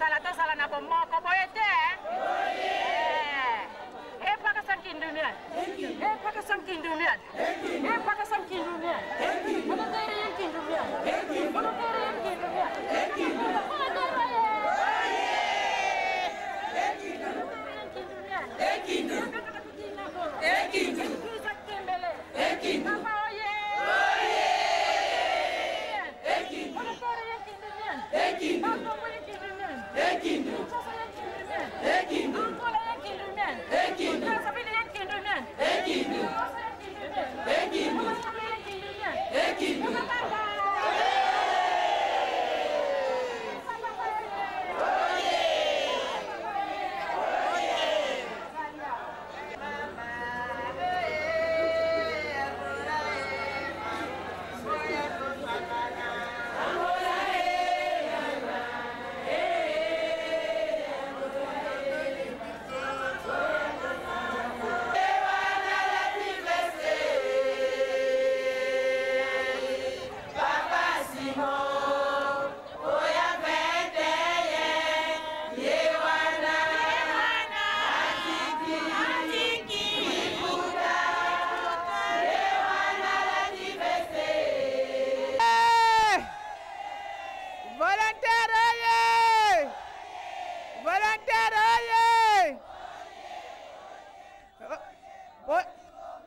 Tozala tozala na bomoko boye te eh? Epakasa nkindunia epakasa nkindunia epakasa nkindunia volontaire ye nkindunia volontaire ye nkindunia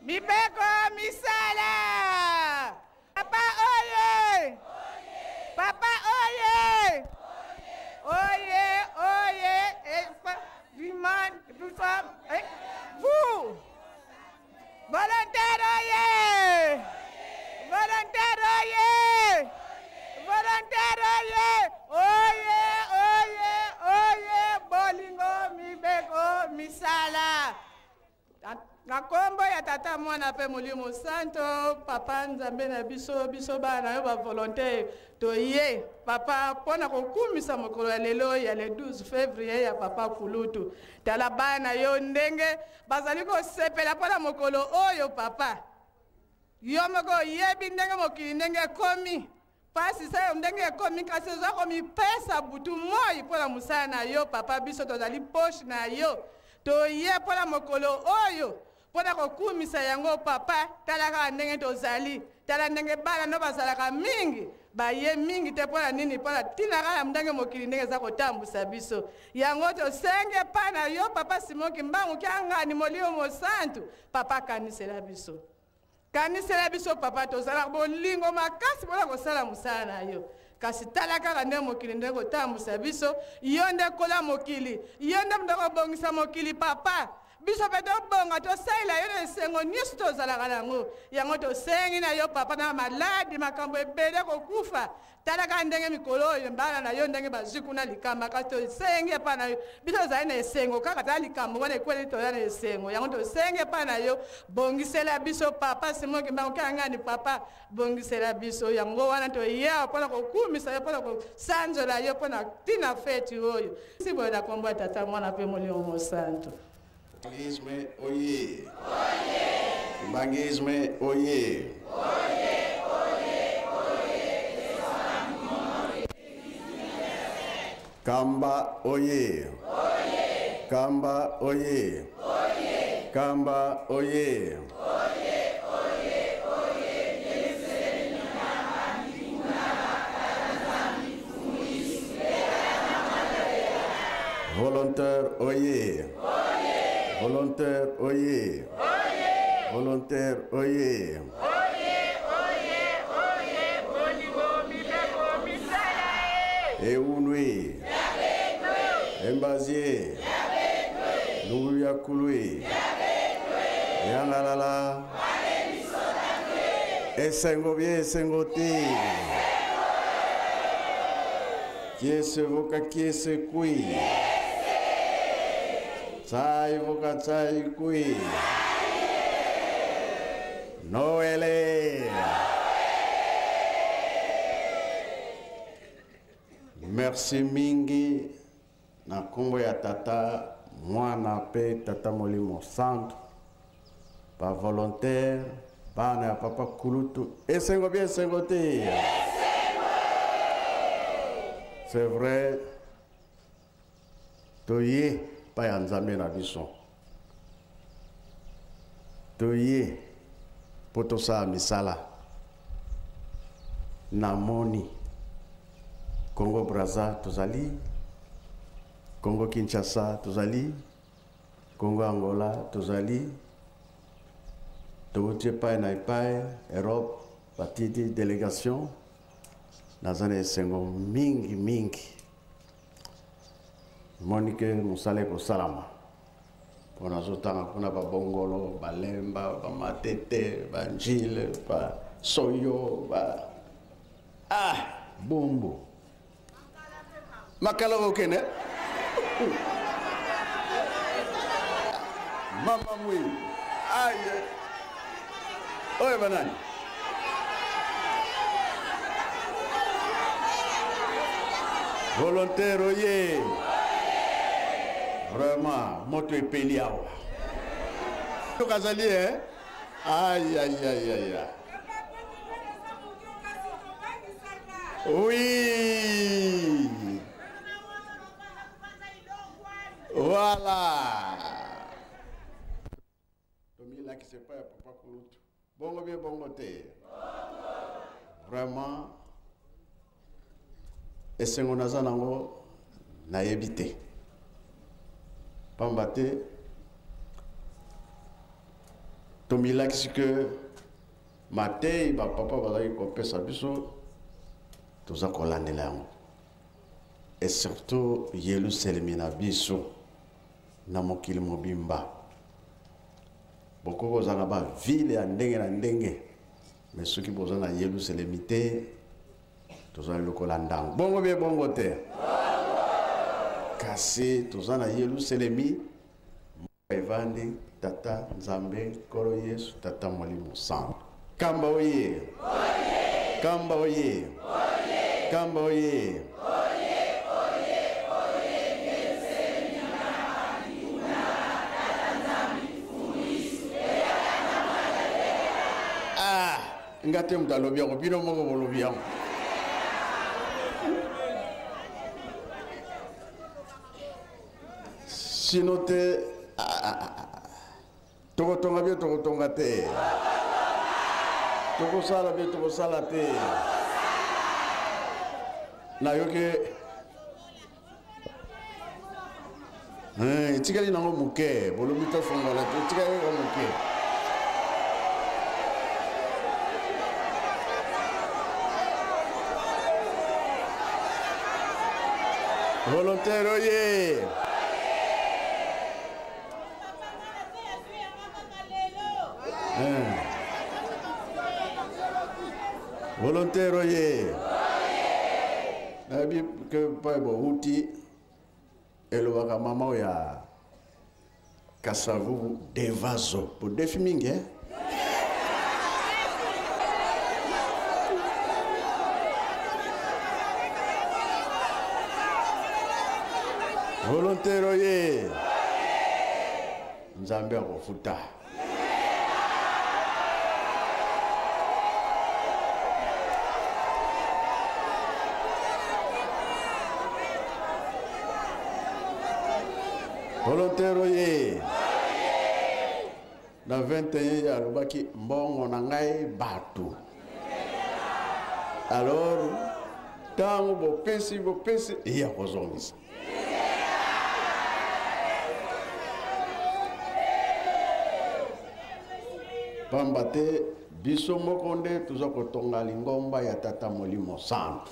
Mibeko misala. Papa oye. Papa oye. Oye, oye. Et, du monde, tout ça. Et, vous. Volontaire oye. Volontaire oye. Volontaire oye. Oye, oye, oye. Bolingo mibeko misala. Na nkombo ya Tata, Mwana mpe Molimo Santo. Papa Nzambe na biso, biso bana na yo bavolontaire toye, papa, mpo na kokumisa mokolo ya lelo ya le 12 février ya papa Kulutu. Tala bana yo ndenge bazali kosepela mpo na mokolo oyo. Papa, yo moko oyebi ndenge mokili ndenge ekomi pasi, sa ndenge ekomi, kasi oza komipesa butu moi mpo na mosala na yo. Papa, biso tozali poche na yo, toye mpo na mokolo oyo mpo na kokumisa yango. Papa, tala kaka ndenge tozali, tala ndenge bana no bazalaka mingi, baye mingi te. Mpo na nini? Mpo na ntina kaka ndenge mokili ndenge eza kotambusa biso. Yango tosenge epai na yo, papa Simon Kimbangu Kiangani, Molimo Mosantu. Papa, kanisela biso, kanisela biso. Papa, tozalaka bolingo makasi mpona kosala mosala na yo, kasi tala kaka nde mokili nde kotambusa biso. Yo nde kola mokili, yo nde moto kobongisa mokili. Papa, biso mpe tobonga, tosalela yo na esengo nyonso tozalaka nango. Yango tosengi na yo, papa, na maladi, makambo ebele, kokufa. Tala kaka ndenge mikolo oyo bana na yo ndenge bazwi kuna likamba, kasi tosengi epai na yo, biso tozali na esengo kaka. Tala likambo wana ekweli, toza na esengo. Yango tosengi epai na yo, bongisela biso, papa Simon Kimbangu Kiangani. Papa, bongisela biso. Yango wana toya mpona kokumisa yo, mpona kosanzola yo, mpona ntina feti oyo. Si boye, na kombo ya Tata, Mwana mpe Molimo Mosantu. Kimbanguisme oye! Kimbanguisme oye! Kamba oye! Kamba oye! Kamba oye! Volontaire oye! Volontaire oye! Volontaire oye! Eunwe! Embazie! Lungu Yangalala! Esengo bien, esengo te! Kiese voka kiese kui! Tsai voka tsai kui! Noël! Merci mingi na nkombo ya Tata, Mwana mpe Tata Molimo Santo. Bavolontaire, bana ya papa Kulutu, esengo bien, esengo te? C'est vrai. Toye epai ya Nzambe na biso. Toye mpo tosala misala. Namoni Congo Brazza tozali, Congo Kinshasa tozali, Congo Angola tozali, towuti epai na epai, Europe batindi delegation. Naza na esengo mingi mingi. Moni ke mosala ekosalama mpo nazotanga kuna babongolo, balemba, bamatete, banjile, basoyo, ba ah bumbu makala okende mama mwi aye oyo banani volontaire oye vraiment moto epeli awa tokazali e eh? ayayayaya oui voilà tomilakisa epai ya papa kulutu bongo bie bongo te vraiment esengo naza nango nayebi te pamba te tomilakisi ke mateyi bapapa bazalaki kopesa biso toza kolandela yango et surtout yelusalemi na biso na mokili mobimba bokoki kozala na bavile ya ndenge na ndenge me soki boza na yelusalemi te tozali lokola ndango bongo bie bongo te kasi toza na yelusalemi evandi tata nzambe nkolo yesu tata molimo santo kamba oye kamba oye kamba oye ah nga te moto alobi yango bino moko bolobi yango sino te ah, ah, ah, tokotonga bie tokotonga te tokosala bie tokosala te nayoki eh, etikali nango moke bolobi tofongola te etikali kaka moke volontaire oye eh. Volontaire oye nayebi ke pai bowuti elobaka mama oyo ya kasavubu devazo bodefi mingi eh? Volontaire oye nzambe akofuta Volontaire oye na 21 ye alobaki mbongo na ngai bato alors ntango bopesi bopesi ye akozongisa pamba te biso moko nde toza kotonga lingomba ya tata molimo santu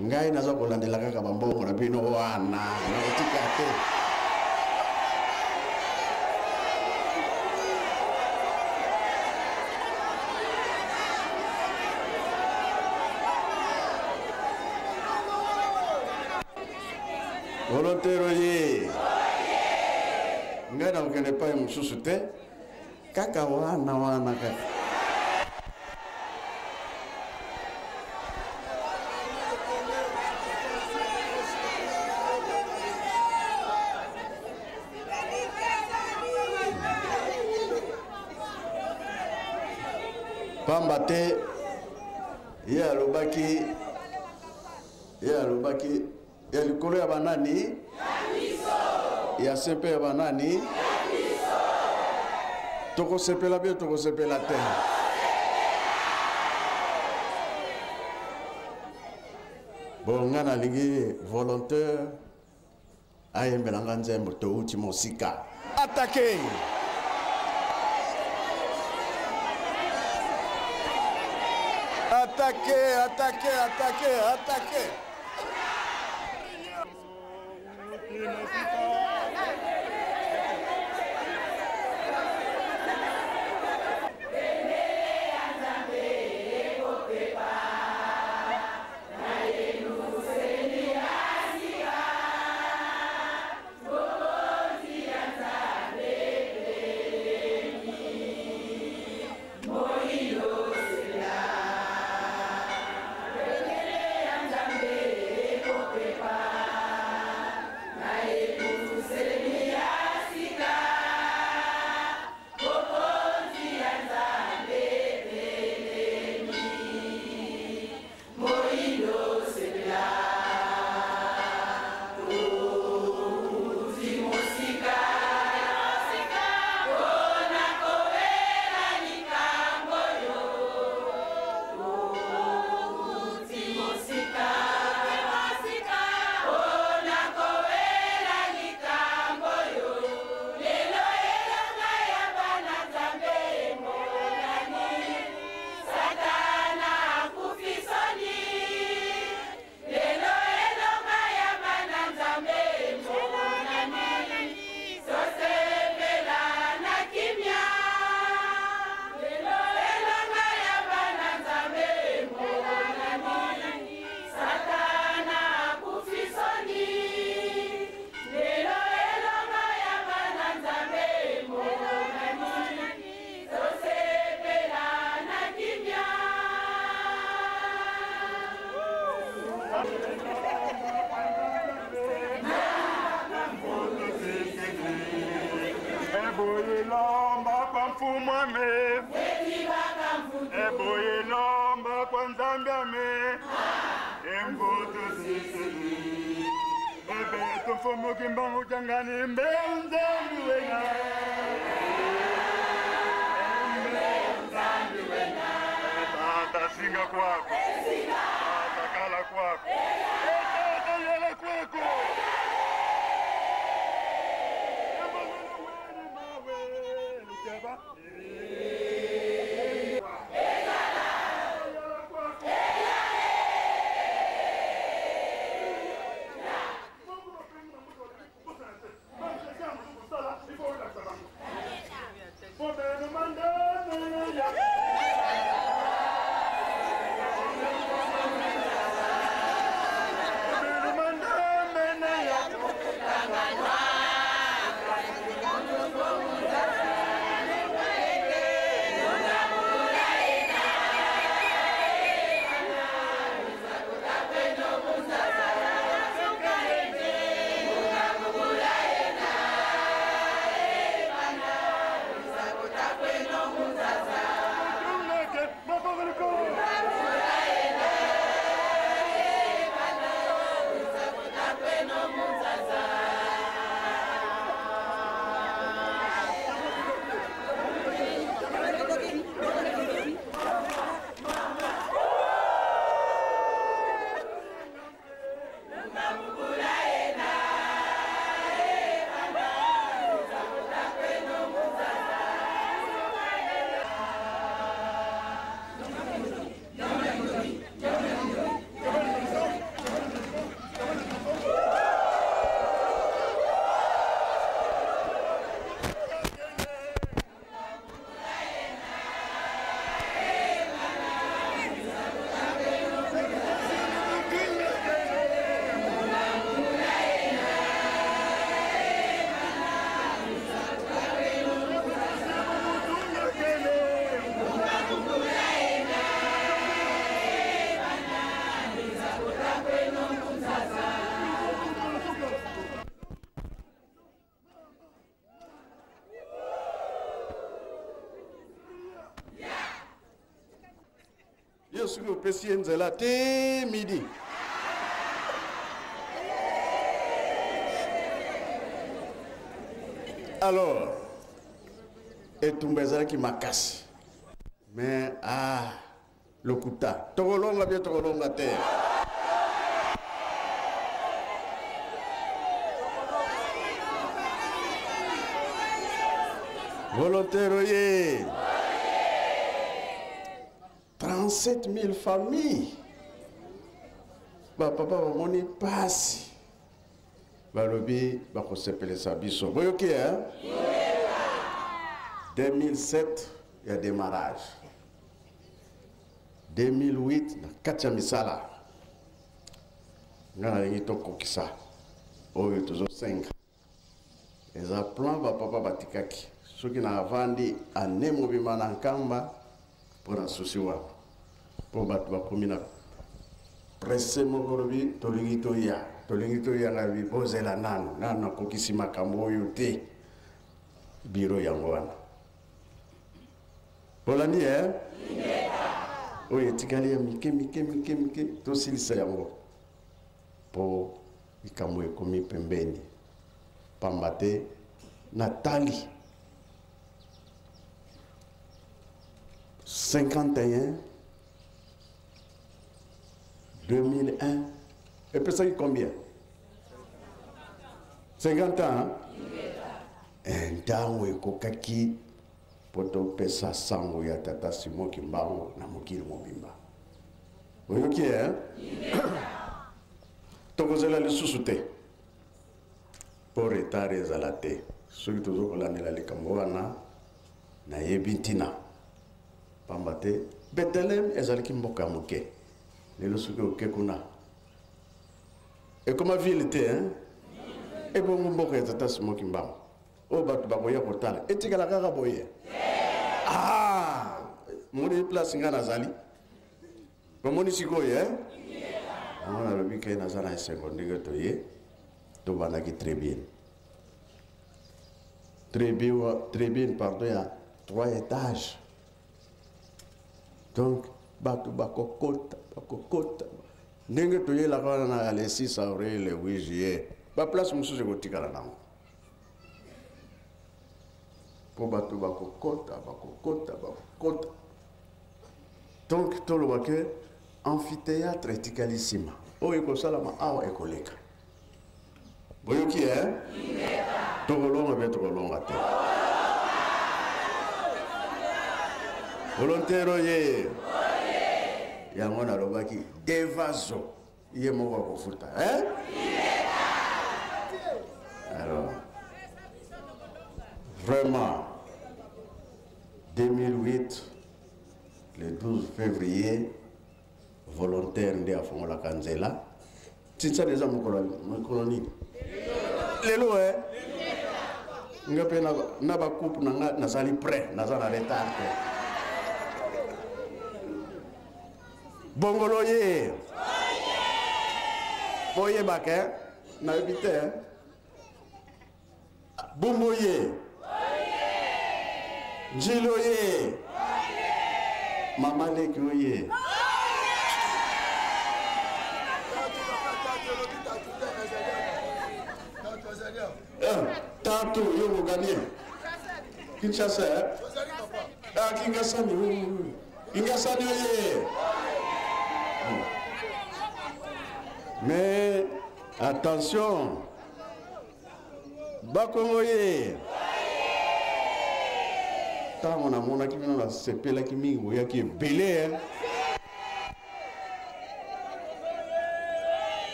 ngai naza kolandela kaka bambongo na bino wana nakotika te Volontaire oye ngai nakokende epai mosusu te kaka wana wana kaka pamba te ye alobaki ye alobaki ya likolo ya banani. Ya se mpe ya banani? Tokosepela bien, tokosepela te. Bon, nga nalingi volontaire ayembela nga nzembo Touti mosika. Attaqué! Attaqué, attaqué, attaqué, attaqué. Yo soki opesi ye nzela te midi. Alors etumba ezalaki makasi, mais ah, lokuta, tokolonga bien, tokolonga te. Volontaire oye! 37 000 familles, bapapa bamoni pasi, balobi bakosepelisa biso. Boyoki, eh? 2007 ya démarrage, 2008 na kati ya misala. Nga nalingi tokokisa oyo tozosenga. Eza plan bapapa batikaki. Soki navandi ane mobima na Nkamba mpo na susi wana, mpo bato bakomi na presse moko, lobi tolingi toya, tolingi toya. Ngai bozela nanu, nanu nakokisi makambo oyo te. Biro yango wana bolandi, e oyo etikali ya mike mike mike mike, tosilisa yango mpo likambo ekomi pembeni. Pamba te natali 51 2001 epesaki combien? 50 ans. Ntango ekokaki mpo topesa sango ya tata Simon Kimbangu na mokili mobimba. Oyoki, e tokozela lisusu te mpo retard ezala te. Soki toza kolandela likambo wana, nayebi ntina, pamba te Betelem ezalaki mboka ya moke. Lelo soki oke kuna, ekoma ville te, hein? Ebongo mboka ya tata Simon Kimbangu oyo bato bakoya kotala etikala kaka boye? Ah, moni place nga nazali, bomoni sikoyo, eh? Yango nalobi ke naza na esengo ndenge toye. Tobandaki tribune, tribune, tribune, pardon, ya trois étages. Donc bato bakokota, bakokota ndenge toyelaka wana na le 6 avril, le 8 juillet. Baplace mosusu ekotikala nango mpo bato bakokota, bakokota, bakokota. Donc toloba ke amphithéâtre etikali nsima, oyo ekosalama awa ekoleka. Boyoki, e tokolonga mpe tokolonga te. Volontaire oye! Yango nalobaki devaso ye moko akofuta, hein? Alors vraiment 2008 le 12 février, volontaire nde afongolaka nzela. Tinsani eza mokolo, mokolo nini lelo? E nga mpe na bacoupe na nga nazali prêt, naza na retard te. Bongolo ye, boyebaka, nayebi te. Bumbu ye, Njilo ye, mama leki oye. Tatu yo moganie Kinshasa, eh? Ah, Kingasani, oui, oui, oui. Kingasani oye. Mais attention, Bakongo ye, ntango namonaki bino nasepelaki mingi, boyaki ebele, eh?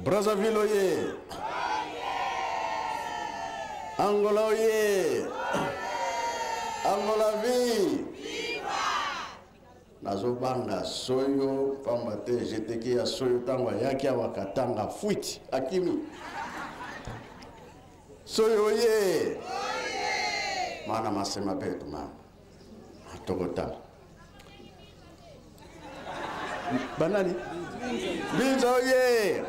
Brazzaville oye, Angola oye, Angola vi. Nazobanga soyo, pamba te jeteki ya soyo ntango ayaki awa Katanga, fuite, akimi. Soyo oye, mana masema betu mama, tokotala banani. Binza oye!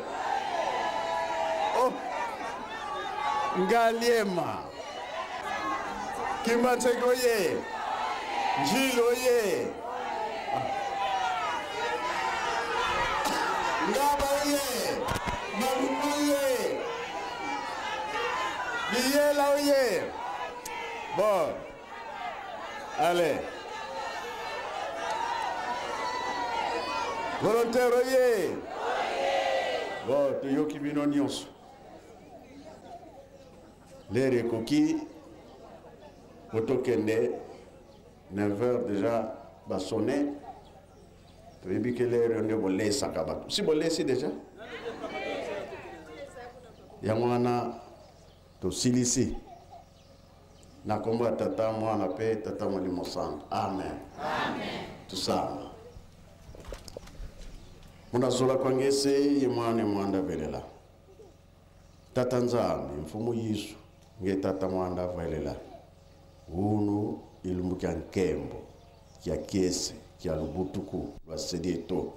Oh, Ngaliema, Kimbanseke oye! Njili oye! Ngaba oye! Maluku oye! Yela oye. Bon. Allez. Volontaire oye. Bon, toyoki bino nyonso. Lere ekoki po tokende 9 heures déjà basone. Toyebi ke lere nde bolesaka bato. Si bolesi déjà? Yango wana tosilisi na kombo ya Tata, Mwana pe Tata Molimo Santo. Amen. Amen. Tusamba. Munazola kwa ngese ye mwana mwanda velela. Tata Nzambi mfumu Yesu nge Tata mwanda velela. Unu ilumbukia nkembo kia kiese kia lubutuku lwa sedieto.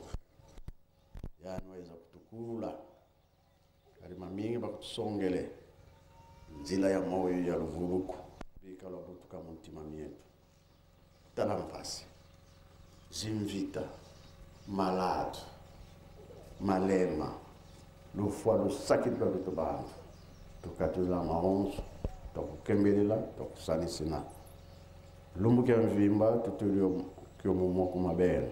Yani waweza kutukula kalima mingi bakutusongele nzila ya moyo ya luvuluku bika lwa butuka muntima mietu tala mfasi zimvita maladu malema lufwa lusakiti lwa bitu bantu tukatula maonzo twakukembelela twakusanisina lumbukia mvimba tutulio kyomumoku mabele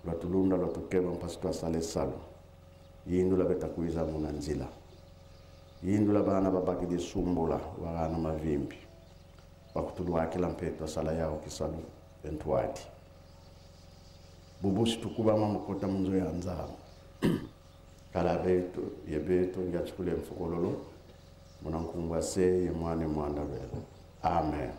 lwatulunda lwatukema mpasi twasale salo yindula betakuiza muna nzila yindula bana babaki disumbula bagana mavimbi bakutulwakila mpeto asala yao kisalu entwadi bubusi tukubama mukota munzo ya nzama kala beto yebeto ngachukule mfukololo munankumbwa se ye mwane mwanda bela. Amen.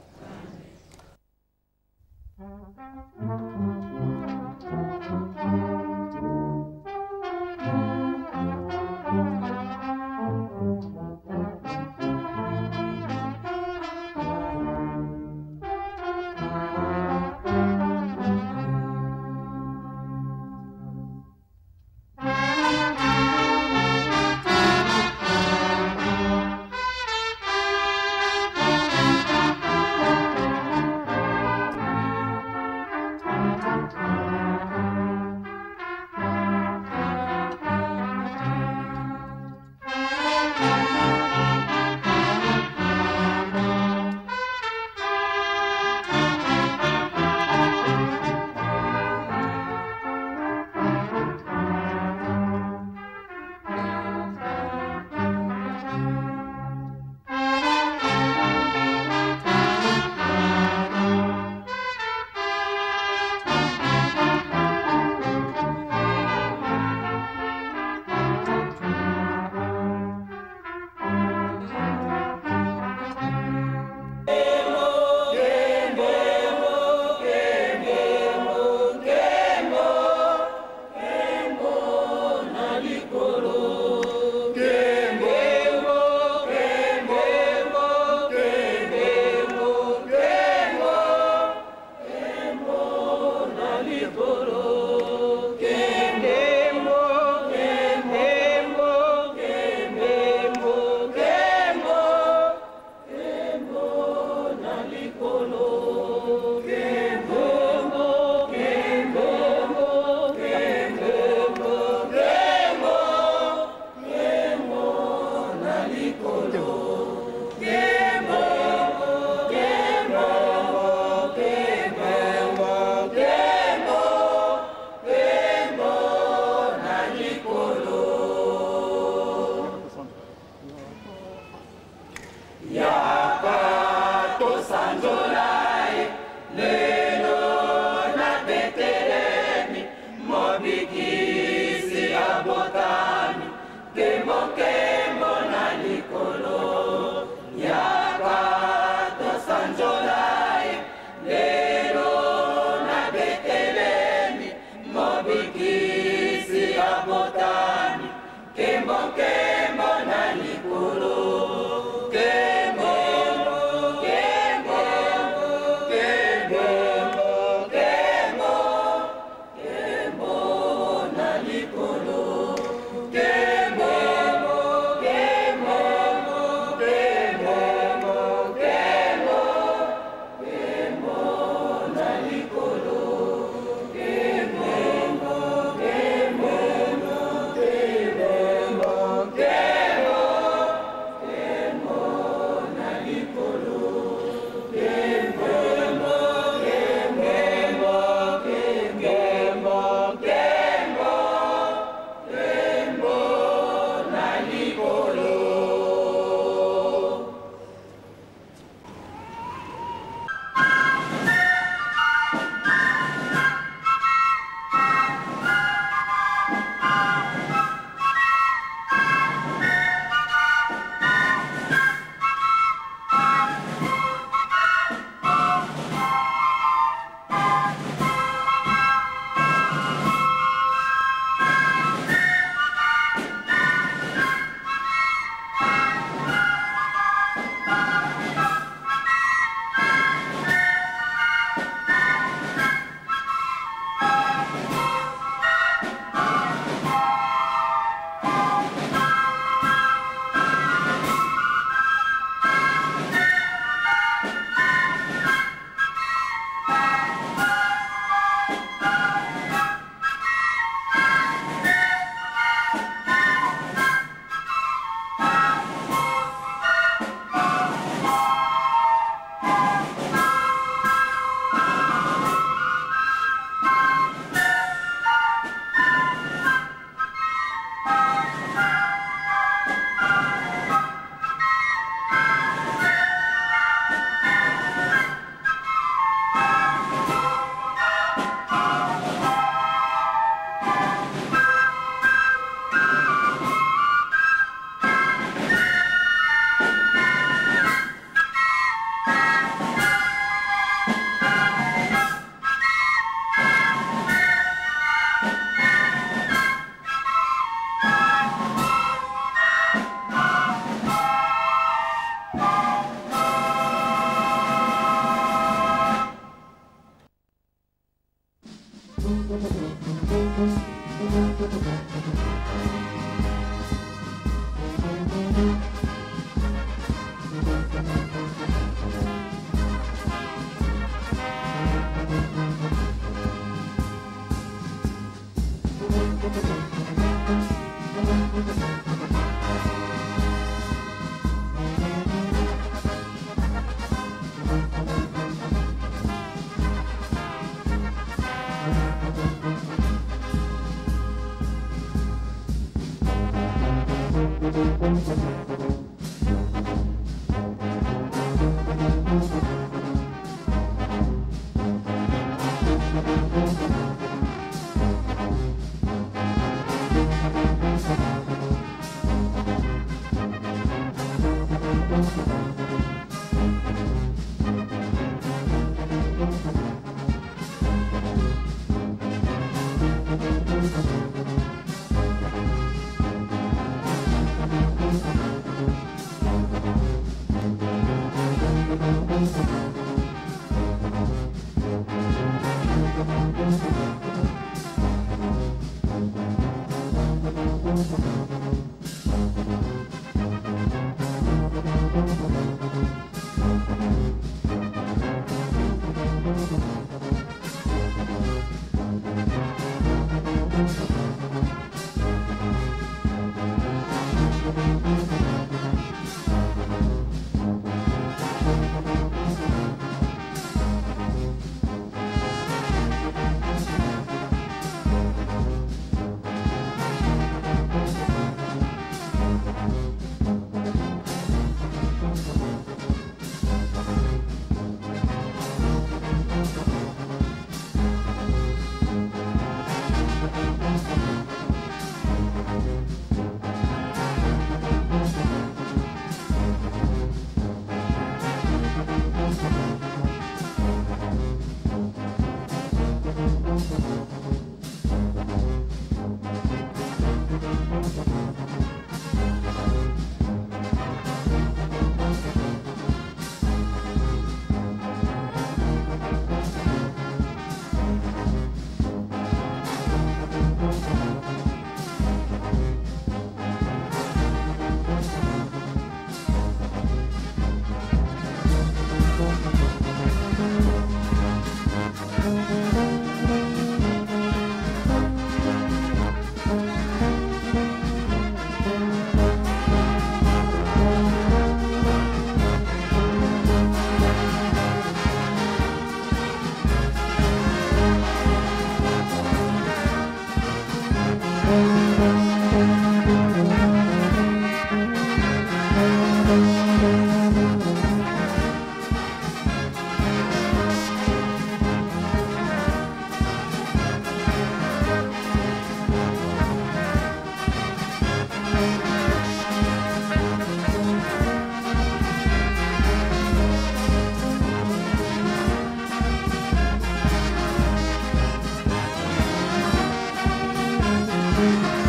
Thank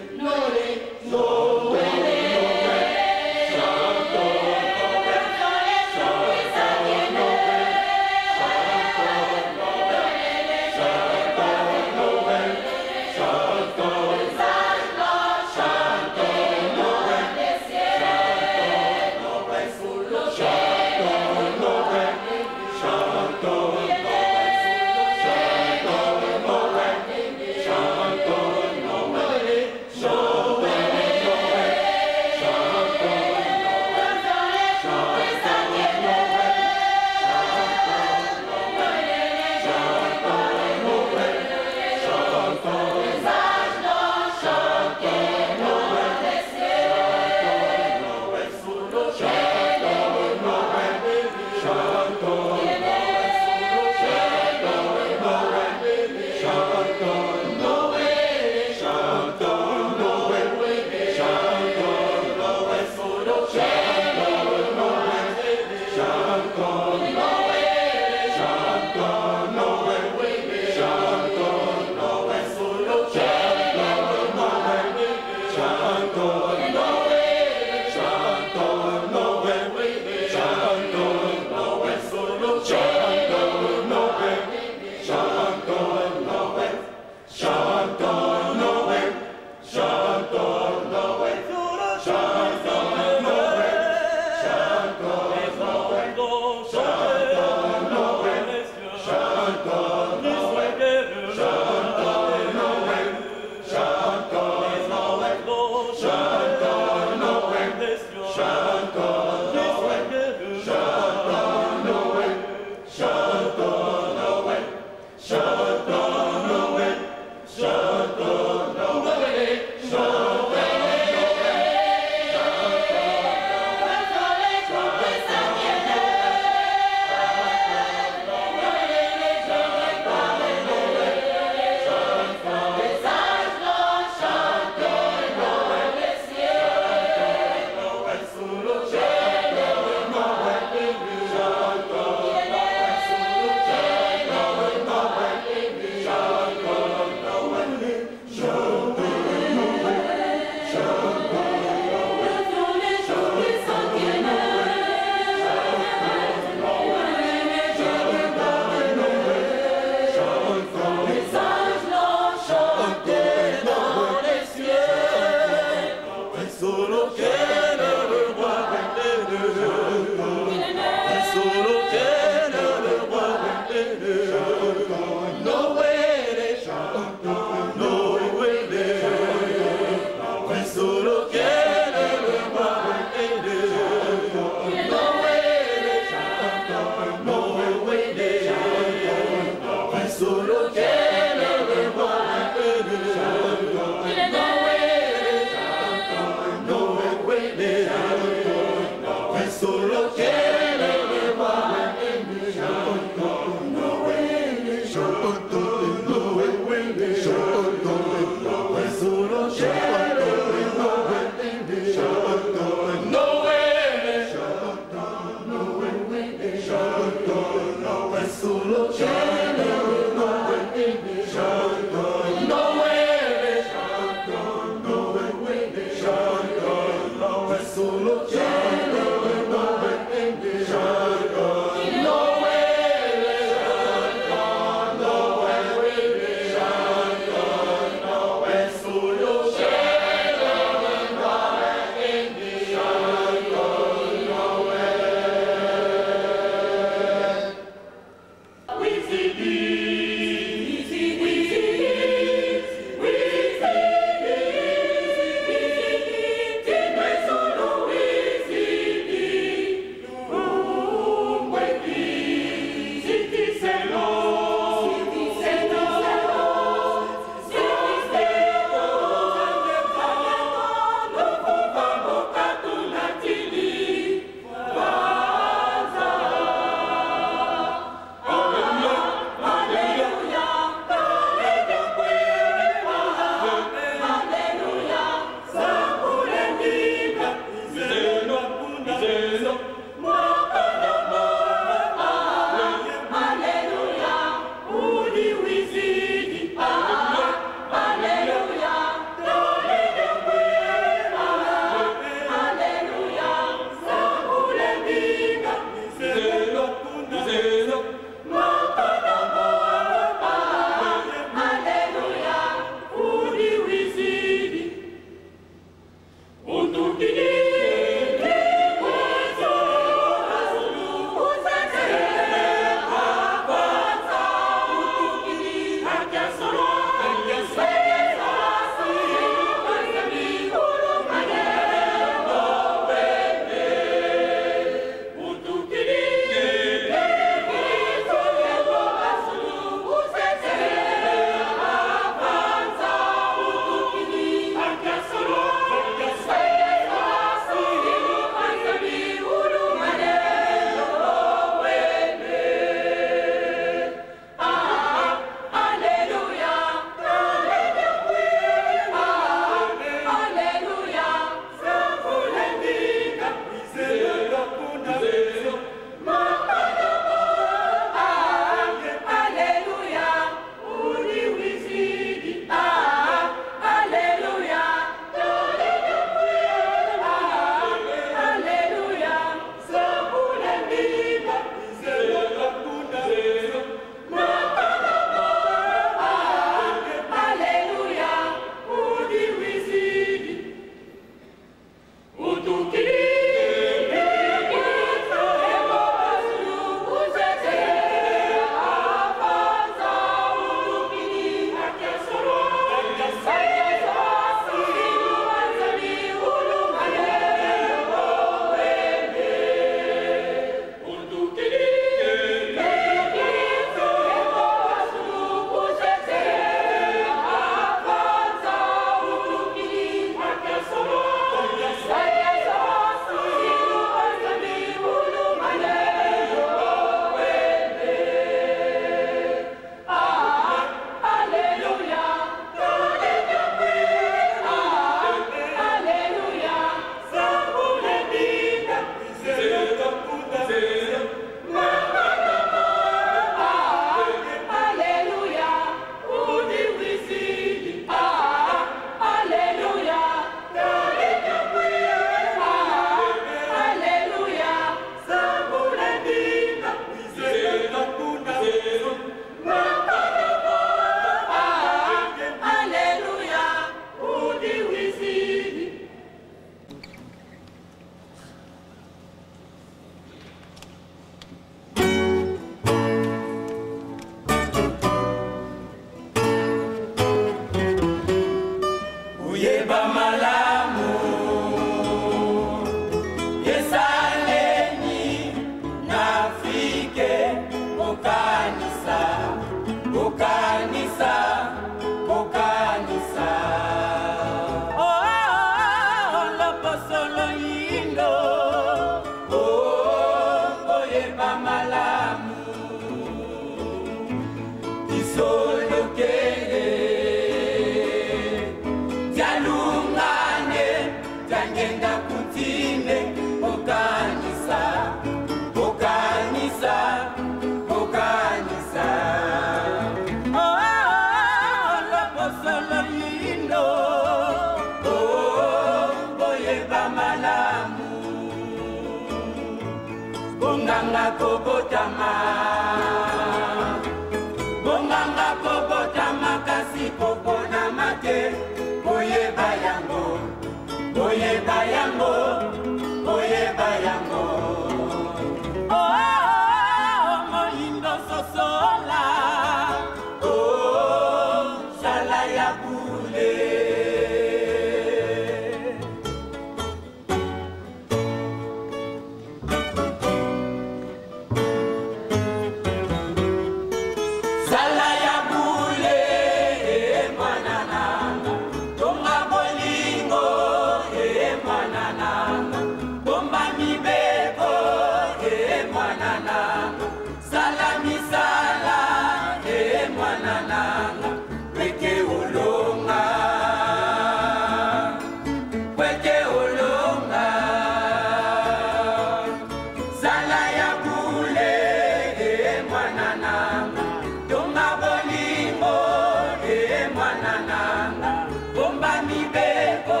Mwana nanga, bomba mibeko,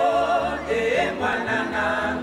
e mwana nanga.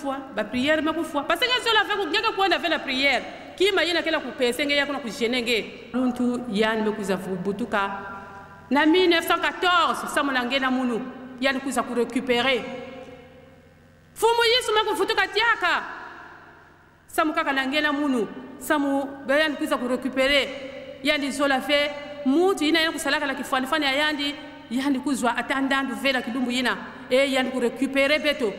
mekufwa, ba prière mekufwa. Parce que zola ve ngeke kuenda ve la prière. Kima yina kela kupese nge yakuna kujene nge. Luntu yani mekuza butuka. Na 1914 samona ngena munu yani kuza ku récupérer. Fumu Yesu mekufutuka tiaka. Samu kaka na ngena munu, samu yani kuza ku récupérer. Yani zola fe mutu ina yani kusalaka la kifani fani ayandi yani kuzwa atandandu vela kilumbu yina e yani ku récupérer beto.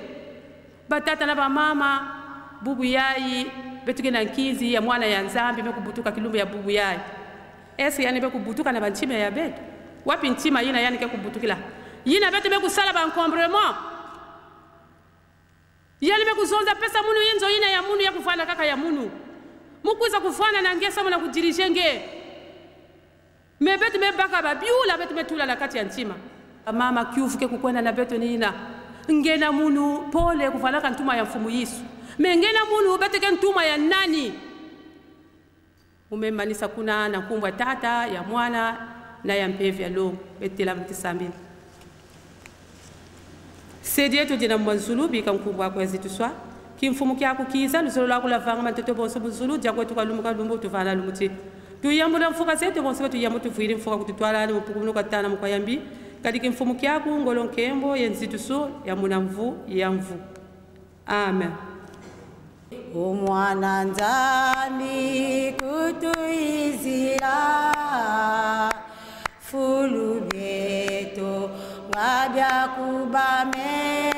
Batata na bamama bubu yayi betuke na nkizi ya mwana ya Nzambi mekubutuka kilumbu ya bubu yayi. Ese yani bekubutuka na banchima ya beto. Wapi ntima yina yani ke kubutukila. Yina beto bekusala ba encombrement. Yani bekuzonza pesa munu yinzo yina ya munu ya kufana kaka ya munu. Mukuza kufana na ngesa muna kudirije nge. Me beto me baka ba biula beto metula na kati ya ntima. Mama kyufuke kukwenda na beto nina. Ngena munu pole kuvalaka ntuma ya mfumu Yesu. Me ngena munu beteke ntuma ya nani? Umemanisa kuna na kumbwa tata ya mwana na ya mpevi ya lo betela mtisambili. Sedie to dina mwanzulu bika mkumbwa kwa zituswa. Kimfumu kya kukiza luzolo la kula vanga matoto bonso buzulu dia kwetu kalumbu kalumbu tuvala lumuti. Tuyambula mfuka zetu bonso tuyambu tuvuire mfuka kututwala ni mpukumu katana mkwayambi. Kadiki mfumu kyaku ngolo nkembo yenzitusu ya munamvu ya mvu. Amen. Umwana Nzambi kutuizira fulu bieto ngabya kubamene.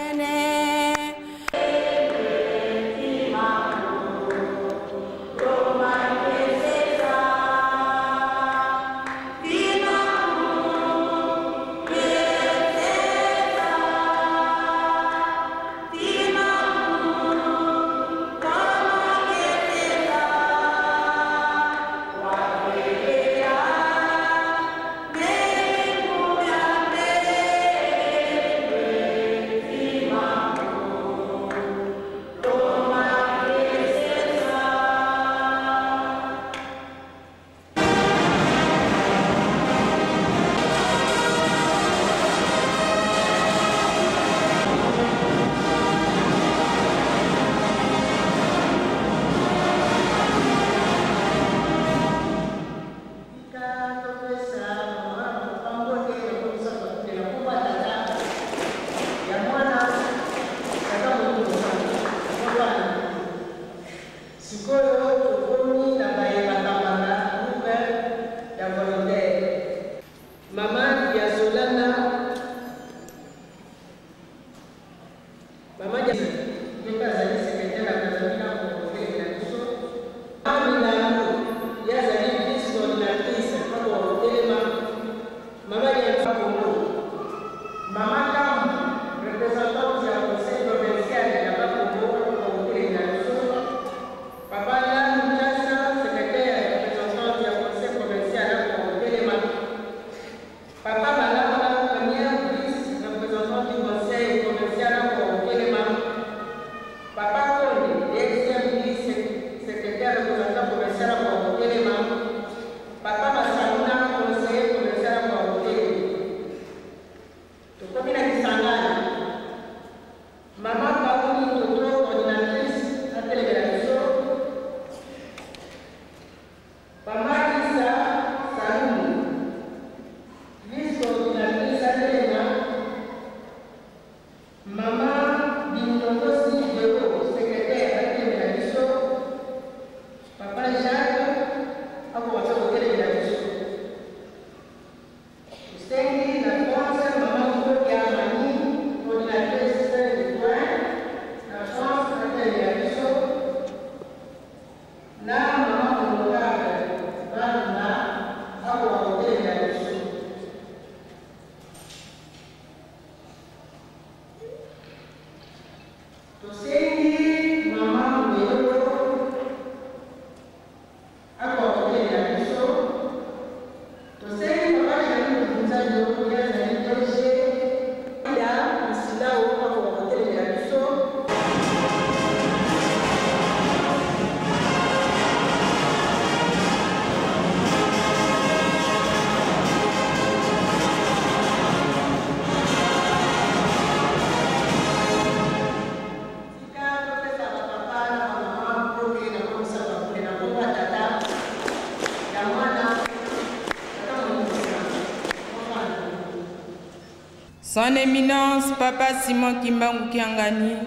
Son Éminence Papa Simon Kimbangu Kiangani,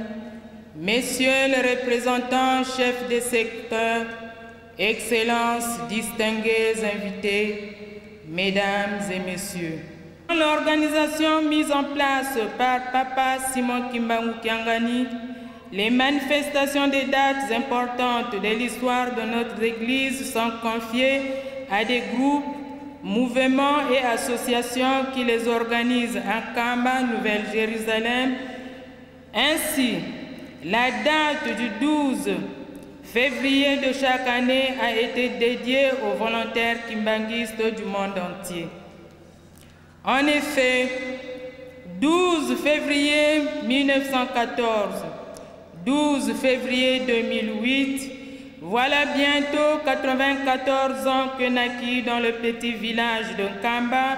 Messieurs les représentants chefs des secteurs, Excellences, distingués invités, Mesdames et Messieurs. L'organisation mise en place par Papa Simon Kimbangu Kiangani, les manifestations des dates importantes de l'histoire de notre Église sont confiées à des groupes, mouvements et associations qui les organisent à Kamba, Nouvelle-Jérusalem. Ainsi, la date du 12 février de chaque année a été dédiée aux volontaires kimbanguistes du monde entier. En effet, 12 février 1914, 12 février 2008, voilà bientôt 94 ans que naquit dans le petit village de Nkamba,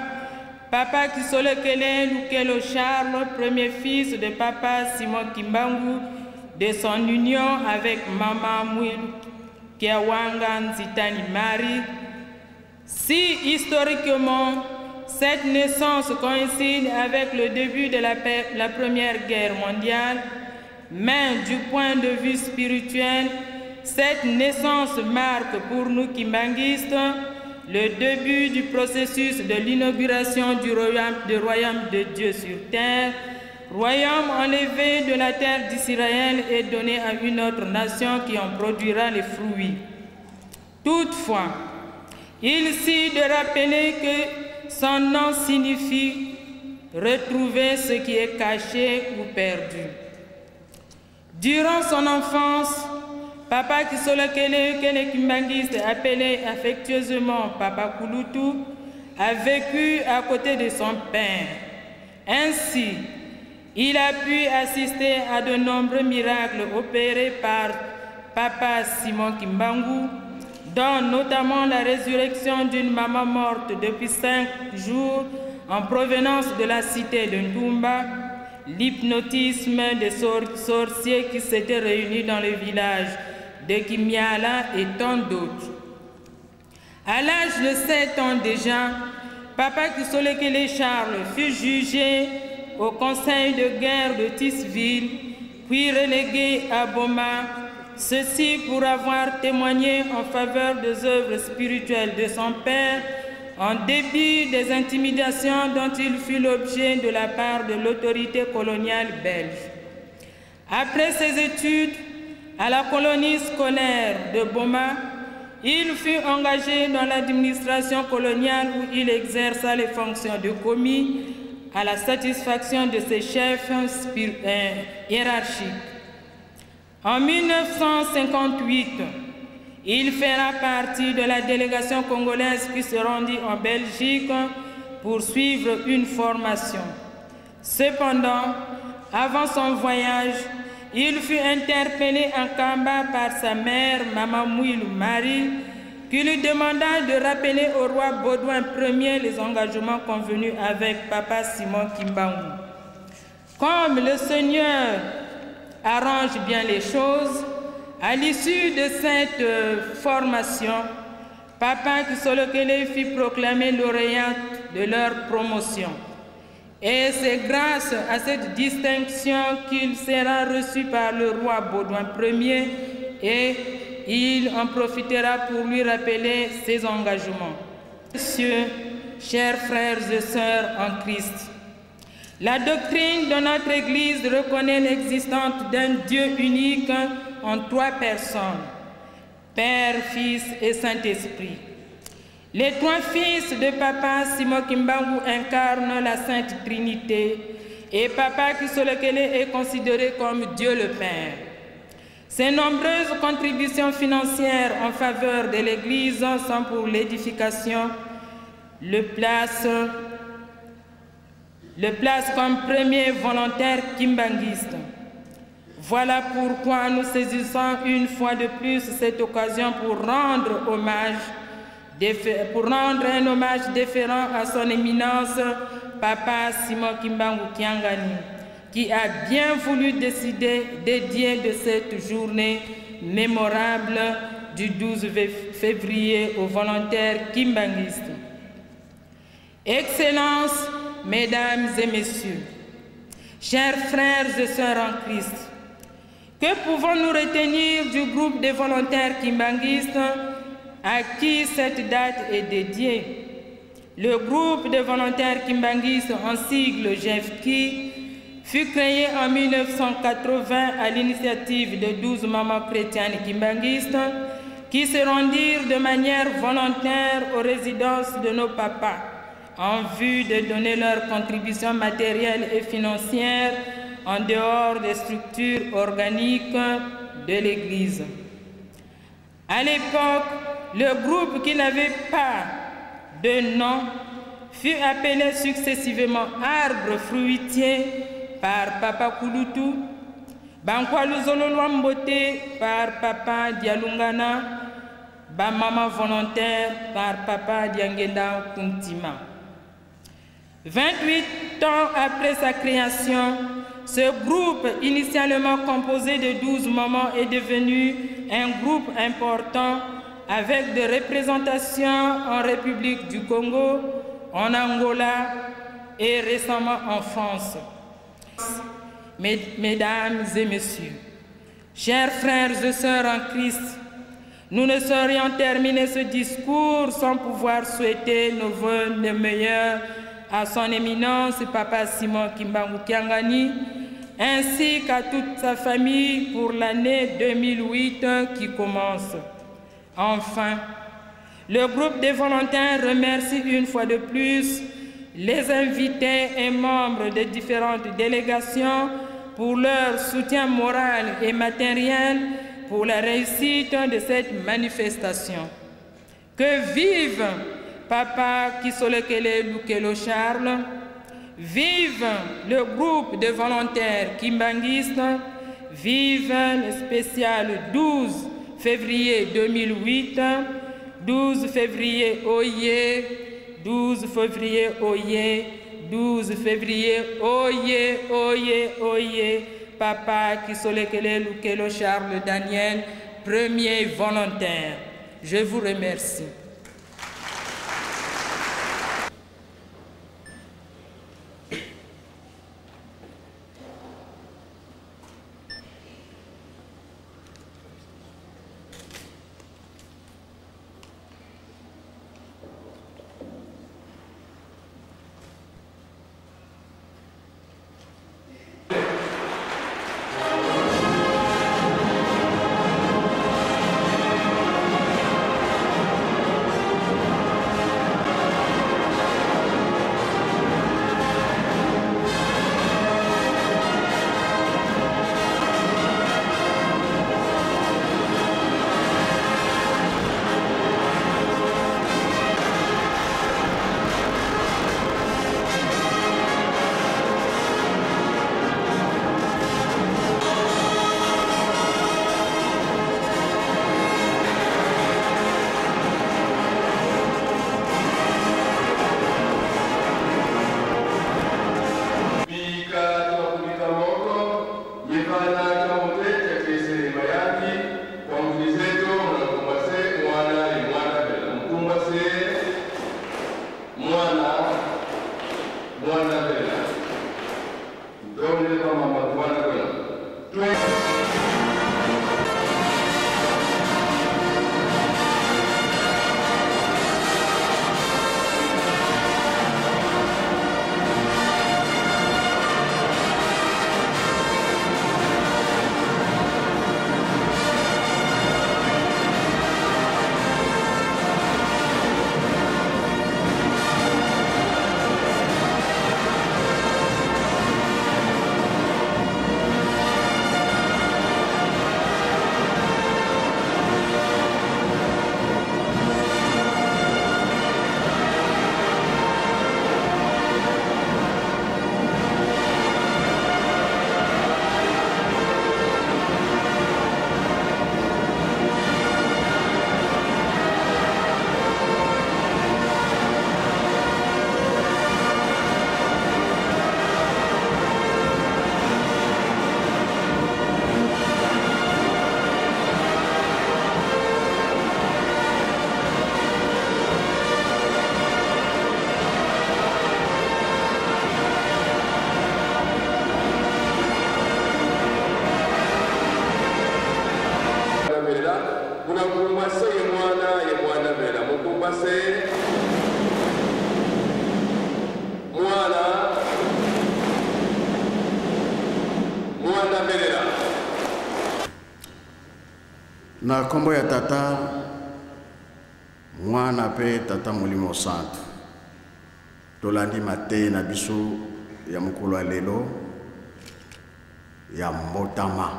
Papa Kisolekele Lukelo Charles, premier fils de Papa Simon Kimbangu, de son union avec Mama Mwilu Kiawanga Nzitani Marie. Si historiquement, cette naissance coïncide avec le début de la Première Guerre mondiale, mais du point de vue spirituel, cette naissance marque pour nous kimbanguistes le début du processus de l'inauguration du royaume de Dieu sur terre, royaume enlevé de la terre d'Israël et donné à une autre nation qui en produira les fruits. Toutefois, il suffit de rappeler que son nom signifie retrouver ce qui est caché ou perdu. Durant son enfance, Papa Kisolekele, que les kimbanguistes appelaient affectueusement Papa Kulutu, a vécu à côté de son père. Ainsi, il a pu assister à de nombreux miracles opérés par Papa Simon Kimbangu, dont notamment la résurrection d'une maman morte depuis 5 jours en provenance de la cité de Ntumba, l'hypnotisme des sorciers qui s'étaient réunis dans le village de Kimiala et tant d'autres. À l'âge de 7 ans déjà, Papa Kisolekele Charles fut jugé au conseil de guerre de Thysville, puis relégué à Boma, ceci pour avoir témoigné en faveur des œuvres spirituelles de son père, en dépit des intimidations dont il fut l'objet de la part de l'autorité coloniale belge. Après ses études à la colonie scolaire de Boma, il fut engagé dans l'administration coloniale où il exerça les fonctions de commis à la satisfaction de ses chefs hiérarchiques. En 1958, il fera partie de la délégation congolaise qui se rendit en Belgique pour suivre une formation. Cependant, avant son voyage, il fut interpellé en Kamba par sa mère, Mama Mwilu Marie, qui lui demanda de rappeler au roi Baudouin Ier les engagements convenus avec Papa Simon Kimbangu. Comme le Seigneur arrange bien les choses, à l'issue de cette formation, Papa Kisolekele fit proclamer lauréat de leur promotion. Et c'est grâce à cette distinction qu'il sera reçu par le roi Baudouin Ier et il en profitera pour lui rappeler ses engagements. Messieurs, chers frères et sœurs en Christ, la doctrine de notre Église reconnaît l'existence d'un Dieu unique en 3 personnes, Père, Fils et Saint-Esprit. Les 3 fils de Papa Simon Kimbangu incarnent la Sainte Trinité et Papa Kisolekele est considéré comme Dieu le Père. Ses nombreuses contributions financières en faveur de l'Église sont pour l'édification, le place comme premier volontaire kimbanguiste. Voilà pourquoi nous saisissons une fois de plus cette occasion pour rendre hommage, pour rendre un hommage déférent à son éminence, Papa Simon Kimbangu Kiangani, qui a bien voulu décider dédier de cette journée mémorable du 12 février aux volontaires kimbanguistes. Excellences, Mesdames et Messieurs, Chers frères et sœurs en Christ, que pouvons-nous retenir du groupe des volontaires kimbanguistes à qui cette date est dédiée? Le groupe des volontaires kimbanguistes en sigle GEFKI fut créé en 1980 à l'initiative de 12 mamans chrétiennes kimbanguistes qui se rendirent de manière volontaire aux résidences de nos papas en vue de donner leur contribution matérielle et financière en dehors des structures organiques de l'Église. À l'époque, le groupe qui n'avait pas de nom fut appelé successivement Arbre fruitier par Papa Kulutu, Bankwa Luzolo Lwambote par Papa Dialungana, Bamama volontaire par Papa Diangenda Kuntima. 28 ans après sa création, ce groupe initialement composé de 12 mamans est devenu un groupe important avec des représentations en République du Congo, en Angola et récemment en France. Mesdames et messieurs, chers frères et sœurs en Christ, nous ne saurions terminer ce discours sans pouvoir souhaiter nos vœux les meilleurs à son éminence Papa Simon Kimbangu Kiangani, ainsi qu'à toute sa famille pour l'année 2008 qui commence. Enfin, le groupe des volontaires remercie une fois de plus les invités et membres des différentes délégations pour leur soutien moral et matériel pour la réussite de cette manifestation. Que vive Papa Kisolekele Lukelo Charles, vive le groupe de volontaires kimbanguistes, vive le spécial 12 février 2008, 12 février Oye, 12 février Oye, 12 février Oye, Oye, Oye, Papa Kisolekele Lukelo Charles Daniel, premier volontaire. Je vous remercie. Na nkombo ya Tata, Mwana mpe Tata Molimo Santu, tolandi mateyi na biso ya mokolo ya lelo ya mbotama.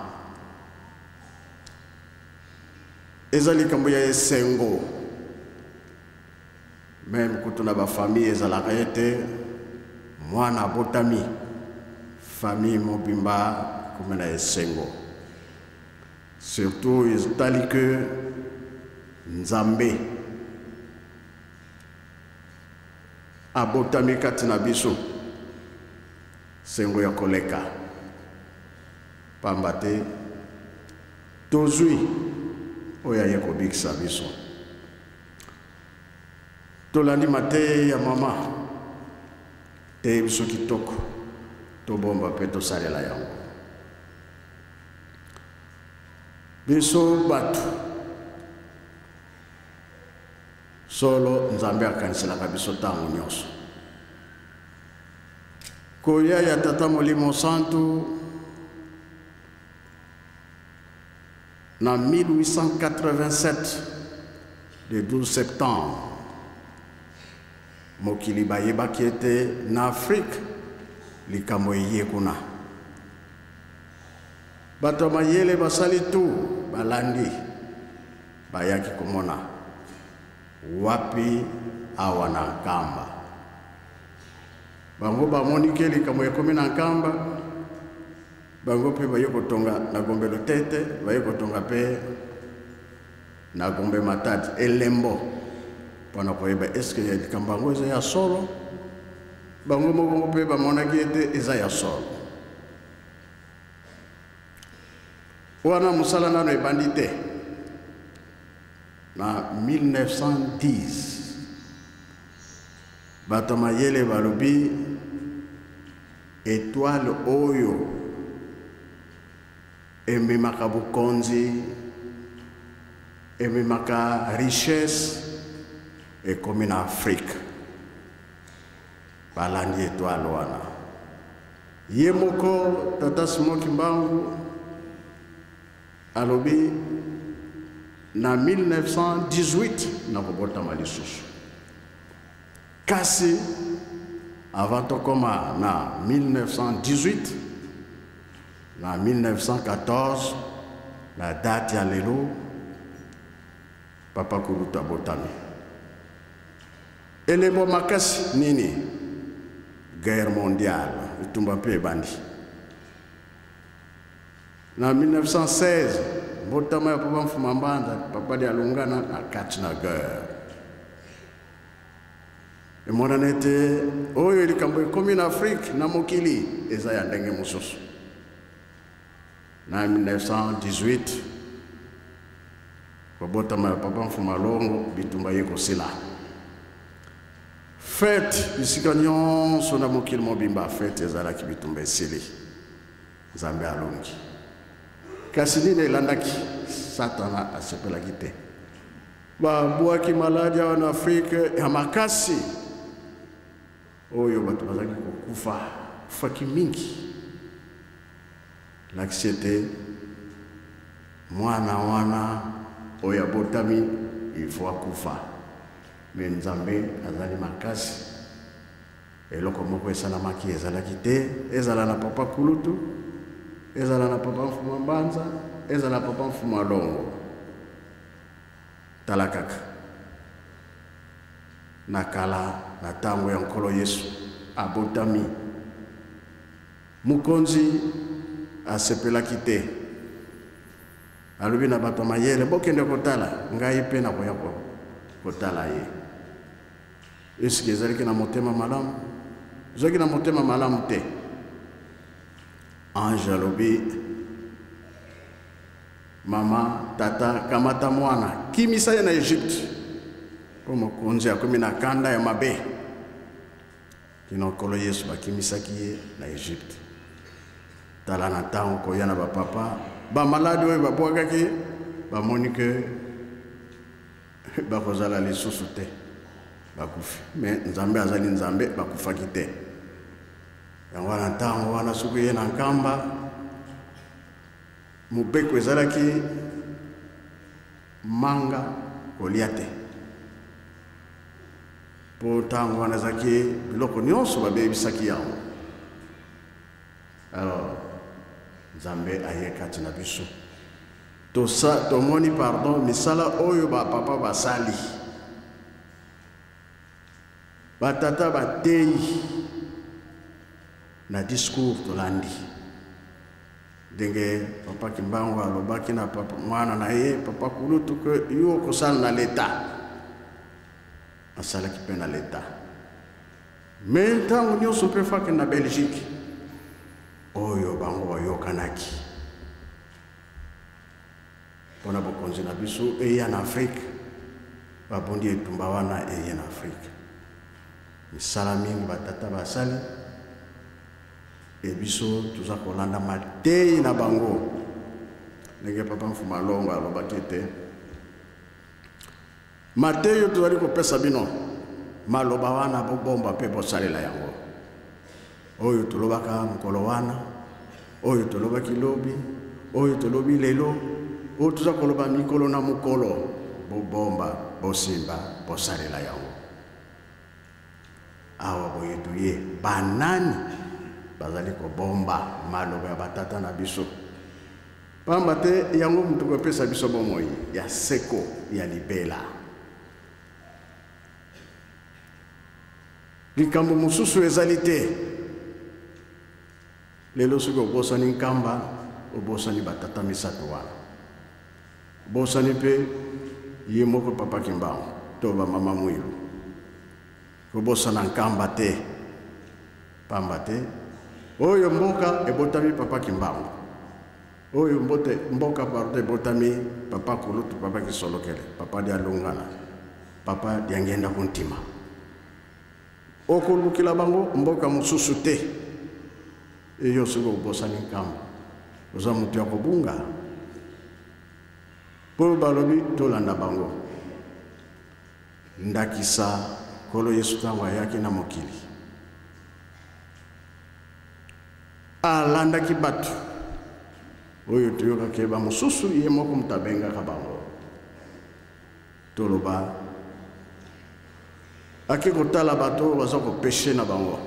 Eza likambo ya esengo meme kutu na bafamille ezalaka ete mwana abotami, famille mobimba ekomi na esengo. Surtout etali que Nzambe abotami kati na biso, sengo ya koleka, pamba te tozwi oyo aye kobikisa biso. Tolandi mateya ya mama teye biso kitoko, tobomba mpe tosalela yango. Biso bato solo, Nzambe akaniselaka biso ntango nyonso. Koya ya Tata Molimo Santu na 1887, le 12 septembre, mokili bayebaki ete na Afrike likambo eye kuna. Bato ya mayele basali tu balandi, bayaki komona wapi awa na Nkamba. Bango bamoni ke likambo ekomi na Nkamba, bango mpe baye kotonga na Gombe Lutete, baye kotonga mpe na Gombe Matadi elembo mpona koyeba eske likambo yango eza ya solo. Bango moko mpe bamonaki ete eza ya solo. Wana mosala nano ebandi te. Na 1910 bato mayele balobi etoile oyo ememaka bokonzi, ememaka richesse, ekomi na Afrique. Balandi etoile wana. Ye moko Tata Simon Kimbangu alobi na 1918 nakobotama lisusu. Kasi avant tokoma na 1918, na 1914, na date ya lelo, Papa Kulutu abotami. Elembo makasi nini? Guerre mondiale, etumba mpe ebandi. Na 1916, mbotama ya Papa Mfuma Mbanza, Papa Dialungana na kati na guerre. Emonana ete oyo likambo ekomi na Afrique, na mokili, eza ya ndenge mosusu. Na 1918, kobotama ya Papa Mfuma Longo, bitumba ye kosila. Fete bisika nyonso na mokili mobimba, fete ezalaki, bitumba esili, Nzambe alongi. Kasi nini elandaki? Satana asepelaki te. Babwaki maladi awa na Afrike ya makasi oyo bato bazalaki kokufa, kufaki mingi. Lakisi ete mwana wana oyo abotami il faut akufa. Me Nzambe azali makasi. Eloko moko esalamaki ezalaki te, ezala na Papa Kulutu, ezala na Papa Mfuma Mbanza, ezala na Papa Mfuma Longo. Tala kaka na kala, na ntango ya Nkolo Yesu abotami, mokonzi asepelaki te. Alobi na bato ya mayele, bokende kotala, ngai mpe nakoya kotala ye. Eske ezalaki na motema malamu? Ezalaki na motema malamu te. Ange alobi, mama, tata, kamata mwana, kimisa ye na Egypte, mpo mokonzi akomi na kanda ya mabe. Kino Nkolo Yesu bakimisaki ye na Egypte. Tala na ntango koya na bapapa, bamaladi oyo babwakaki, bamoni ke bakozala lisusu te, bakufi. Me Nzambe azali Nzambe, bakufaki te. Yango wana ntango wana soki ye na Nkamba, mobeko ezalaki Manga kolia te, mpo ntango wana ezalaki biloko nyonso babebisaki yango. Alors Nzambe aye kati na biso, tosa tomoni pardon misala oyo bapapa basali, batata bateyi na discours tolandi ndenge papa Kimbangu alobaki na papa mwana na ye papa Kulutu ke yo okosala na leta. Asalaki mpe na leta, me ntango nyonso mpe fake na Belgique oyo bango bayokanaki mpo na bokonzi na biso eya na Afrike. Babundi etumba wana eye na Afrike, misala mingi batata basali e biso toza kolanda mateyi na bango ndenge papa Mfuma Longo alobaki ete mateyi oyo tozali kopesa bino, maloba wana bobomba mpe bosalela yango. Oyo tolobaka mokolo wana, oyo tolobaki lobi, oyo tolobi lelo, oyo toza koloba mikolo na mokolo, bobomba, bosimba, bosalela yango. Awa boye toye banani bazali kobomba maloba ya batata na biso, pamba te yango moto kopesa biso bomoi ya seko ya libela. Likambo mosusu ezali te. Lelo soki obosani Nkamba, obosani batata misato wana, obosani mpe ye moko papa Kimbangu to bamama Mwilu. Kobosana Nkamba te, pamba te oyo mboka ebotami papa Kimbangu, oyo mbote mboka pardon ebotami papa Kulutu, papa Kisolokele, papa Dialungana, papa Diangenda Kuntima. Okolukela bango mboka mosusu te. Eyo soki obosani Nkamba, oza moto ya kobunga. Mpo balobi tolanda bango. Ndakisa Nkolo Yesu ntango ayaki na mokili, alandaki bato oyo toyokaki bamosusu ye moko moto abengaka bango. Toloba ake kotala bato oyo baza kopeshe na bango.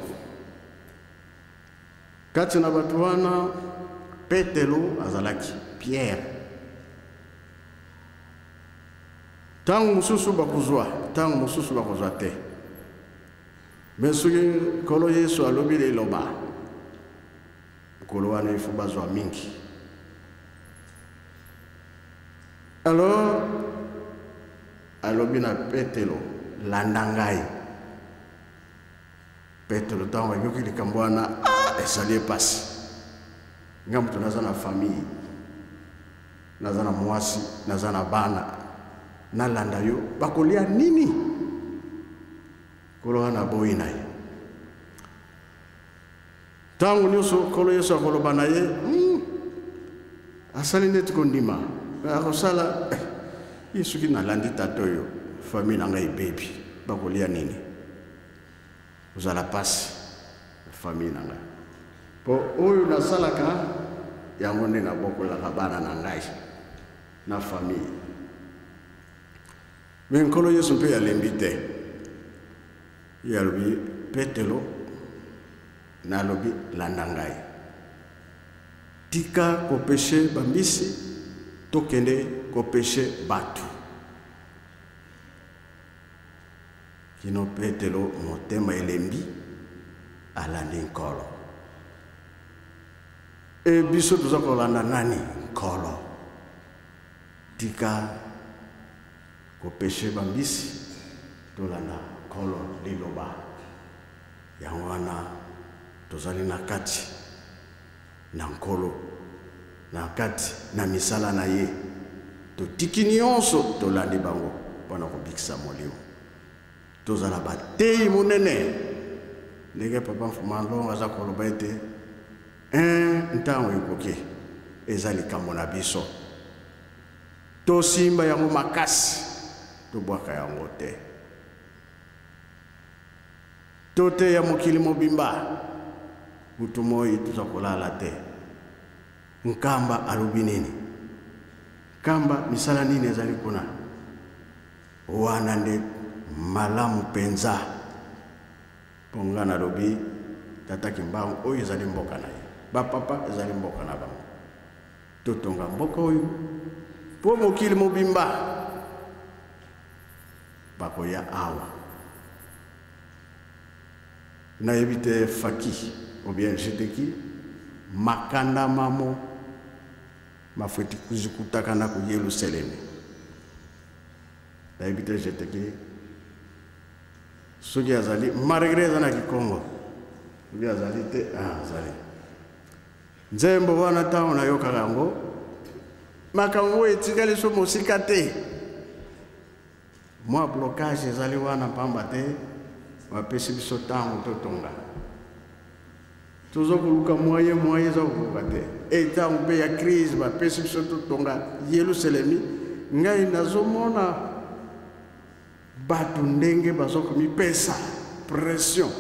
Kati na bato wana Petelo azalaki, Pierre. Ntango mosusu bakozwa, ntango mosusu bakozwa te. Me soki Nkolo Yesu alobi liloba, mokolo wana ifo bazwa mingi. Alors alobi na Petelo, landa ngai. Petelo ntango ayoki likambo wana, ah, esali ye mpasi. Ngai moto naza na famille, naza na mwasi, naza na bana, nalanda yo, bakolia nini? Nkolo wana aboyi na ye. Ntango nyonso Nkolo Yesu akoloba na ye, asali neti kondima, akosala eh, ye soki nalandi tata oyo, famille na ngai ebebi, bakolia nini? Ozala pasi famille na ngai, mpo oyo nasalaka yango nde nabokolaka bana na ngai na famille. Me Nkolo Yesu mpe alembi te, ye alobi, Petelo, nalobi landa ngai, tika kopeshe bambisi, tokende kopeshe bato. Kino Petelo motema elembi, alandi Nkolo. E biso toza kolanda nani? Nkolo. Tika kopeshe bambisi, tolanda Nkolo liloba. Yango wana tozali na kati na Nkolo, na kati na misala na ye. Totiki nyonso, tolandi bango mpo na kobikisa molimo. Tozala bateyi monene ndenge papa Mfuma Longo aza koloba ete ntango ekoki, eza likambo na biso. Tosimba yango makasi, tobwaka yango te. Toteya mokili mobimba, butu moi toza kolala te. Nkamba alobi nini? Kamba misala nini ezali kuna? Wana nde malamu mpenza. Mpo nga nalobi tata Kimbangu oyo ezali mboka na ye, bapapa ezali mboka na bango. Totonga mboka oyo mpo mokili mobimba bakoya awa. Nayebi te faki ou bien jeteki makanda mamo mafweti kuzikutaka na ku Yelusalemi. Nayebi te jeteki soki azali malgré eza na Kikongo, soki azali te, ah, azali nzembo wana. Ntango nayokaka yango, makambo oyo etikali so mosika te, mwa blocage ezali wana, pamba te bapesi biso ntango totonga, toza koluka moyen, moyen eza kokoka te. E ntango mpe ya crise, bapesi biso totonga Yelusalemi. Ngai nazomona bato ndenge baza komipesa pression,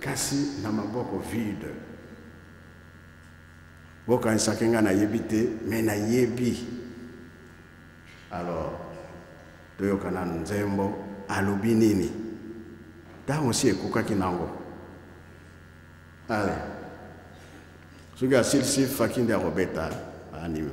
kasi na maboko vide. Bokanisaki ngai nayebi te, me nayebi. Alors toyoka nanu nzembo alobi nini ntango si ekokaki nango. Ale, soki asilisi, faki nde akobeta anime.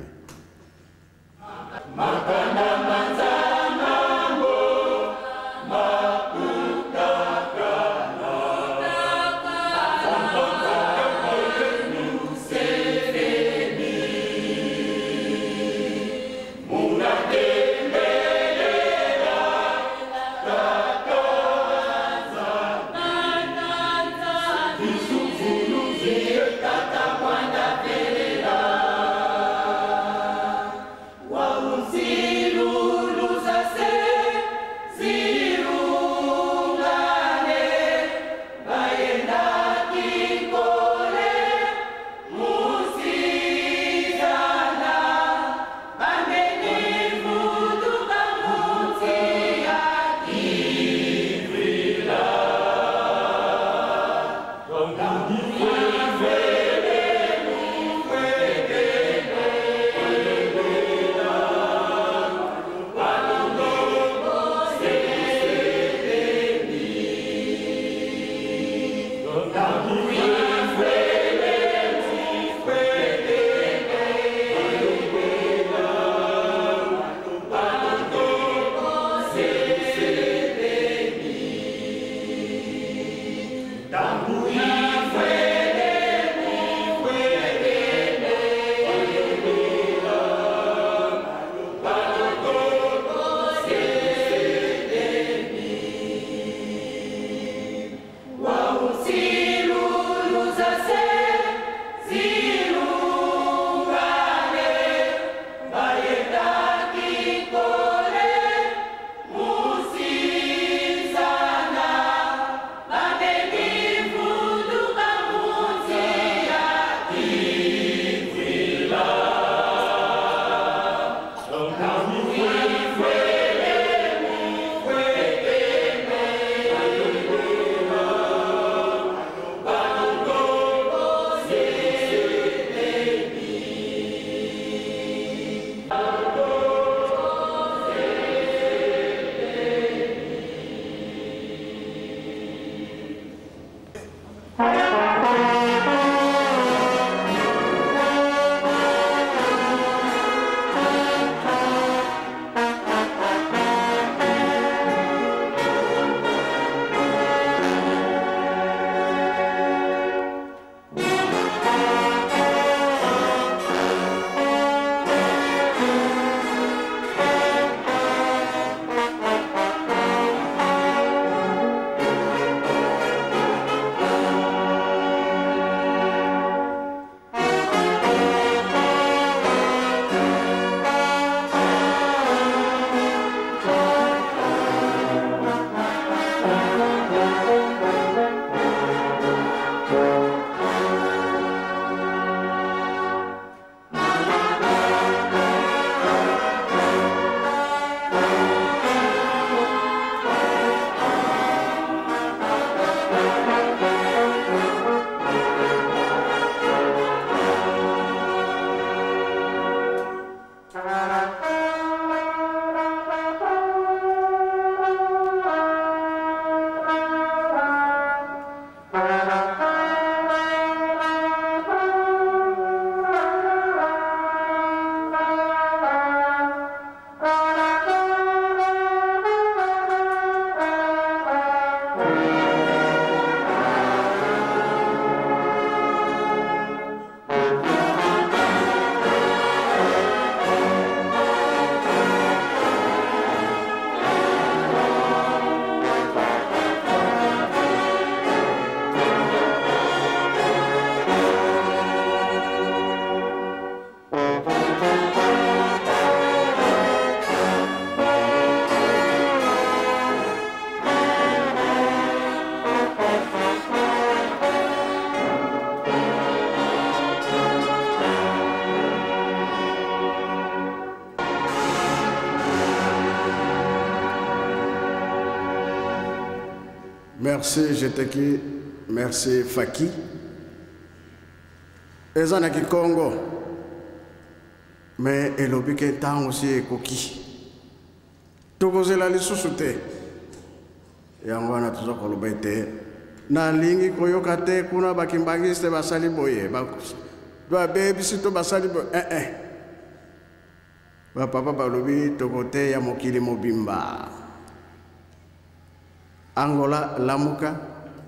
Merci Jeteki, merci Faki. Eza na Kikongo. Mais elobi ke ntango si ekoki. Tokozela lisusu te. Yango wana toza koloba ete nalingi koyoka te kuna bakimbangiste basali boye, babebisi to basali boye. Eh, eh. Bapapa balobi tokoteya mokili mobimba. Angola lamuka,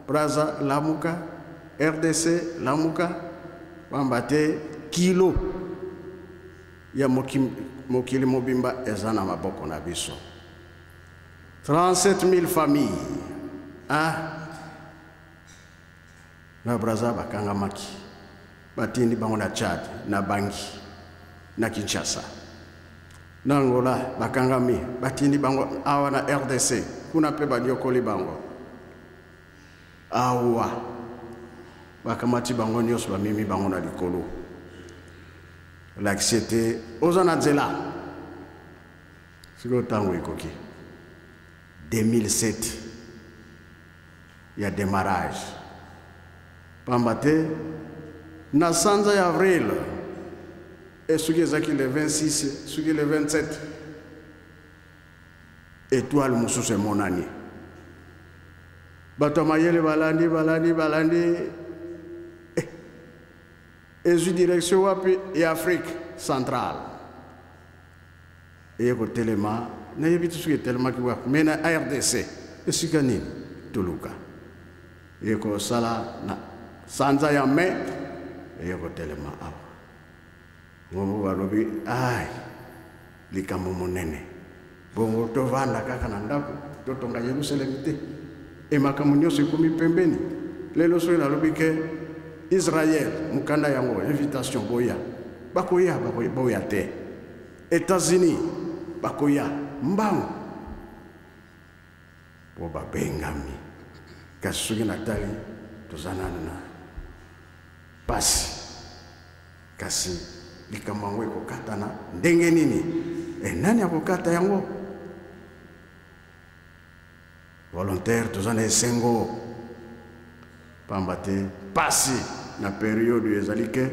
Brazza lamuka, RDC lamuka, pamba te kilo ya mokili mobimba eza na maboko na biso. 37 000 familles. Ah, na Brazza bakangamaki, batindi bango na Tchad, na Bangui, na Kinshasa. Na Angola bakangami, batindi bango awa na RDC, kuna mpe banyokoli bango. Awa bakamati bango nyonso, bamemi bango na likolo. Lakisi ete oza na nzela. Sikoyo ntango ekoki 2007 ya démarrage, pamba te na sanza ya avril, e soki ezalaki le 26, soki le 27, étoile mosusu emonani. Bato ya mayele balandi, balandi, balandi, ezwi direction wapi? Ya Afrique centrale. Eye kotelema, nayebi te soki etelemaki wapi, me na RDC esika nini toluka. Eye kosala na sanza ya mai, eye kotelema awa. Ngongo balobi ai likambo monene, bongo tovanda kaka na ndako, totonga Yerusalemi te. E makambo nyonso ekomi pembeni. Lelo soki nalobi ke Israel, mokanda yango invitation, boya, bakoya, boya te. États-Unis bakoya mbangu po babengami. Kasi soki natali toza nanu na pasi, kasi likambo yango ekokatana ndenge nini? E nani akokata yango? Volontaire toza na esengo, pamba te pasi na periode ezali ke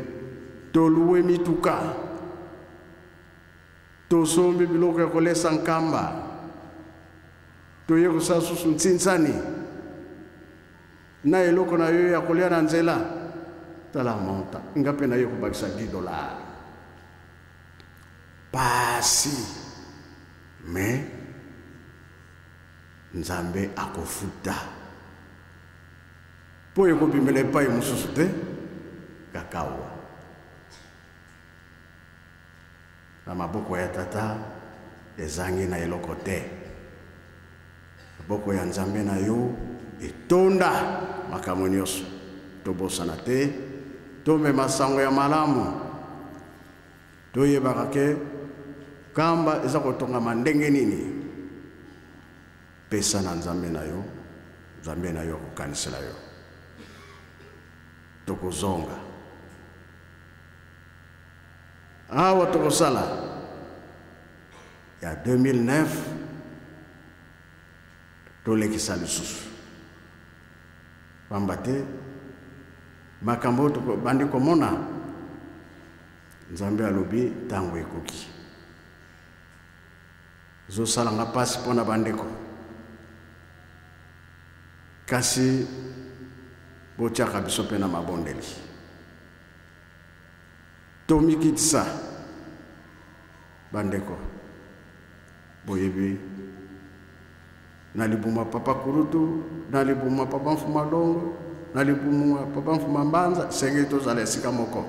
toluwe mituka, tosombi biloko ya kolesa nkamba, toye kosala susu ntsinsani na eloko na yo ya kolia na nzela. Tala monta nga mpe naye kobakisa 10 dollars. Pasi, me Nzambe akofuta mpo ekobimela epai mosusu te, kakawa na maboko ya tata ezangi na eloko te. Maboko ya Nzambe na yo etonda makambo nyonso. Tobosana te, tomema sango ya malamu, toyebaka ke kamba eza kotongama ndenge nini. Pesa na Nzambe na yo, Nzambe na yo akokanisela yo. Tokozonga awa, tokosala ya 2009, tolekisa lisusu, pamba te makambo oyo tobandi komona, Nzambe alobi ntango ekoki. Ezosalanga mpasi mpo na bandeko, kasi botiaka biso mpe na mabondeli. Tomikitisa bandeko, boyebi na libuma papa Kurutu, na libuma papa Mfuma Longo, na libuma papa Mfuma Mbanza, sengeli tozala esika moko.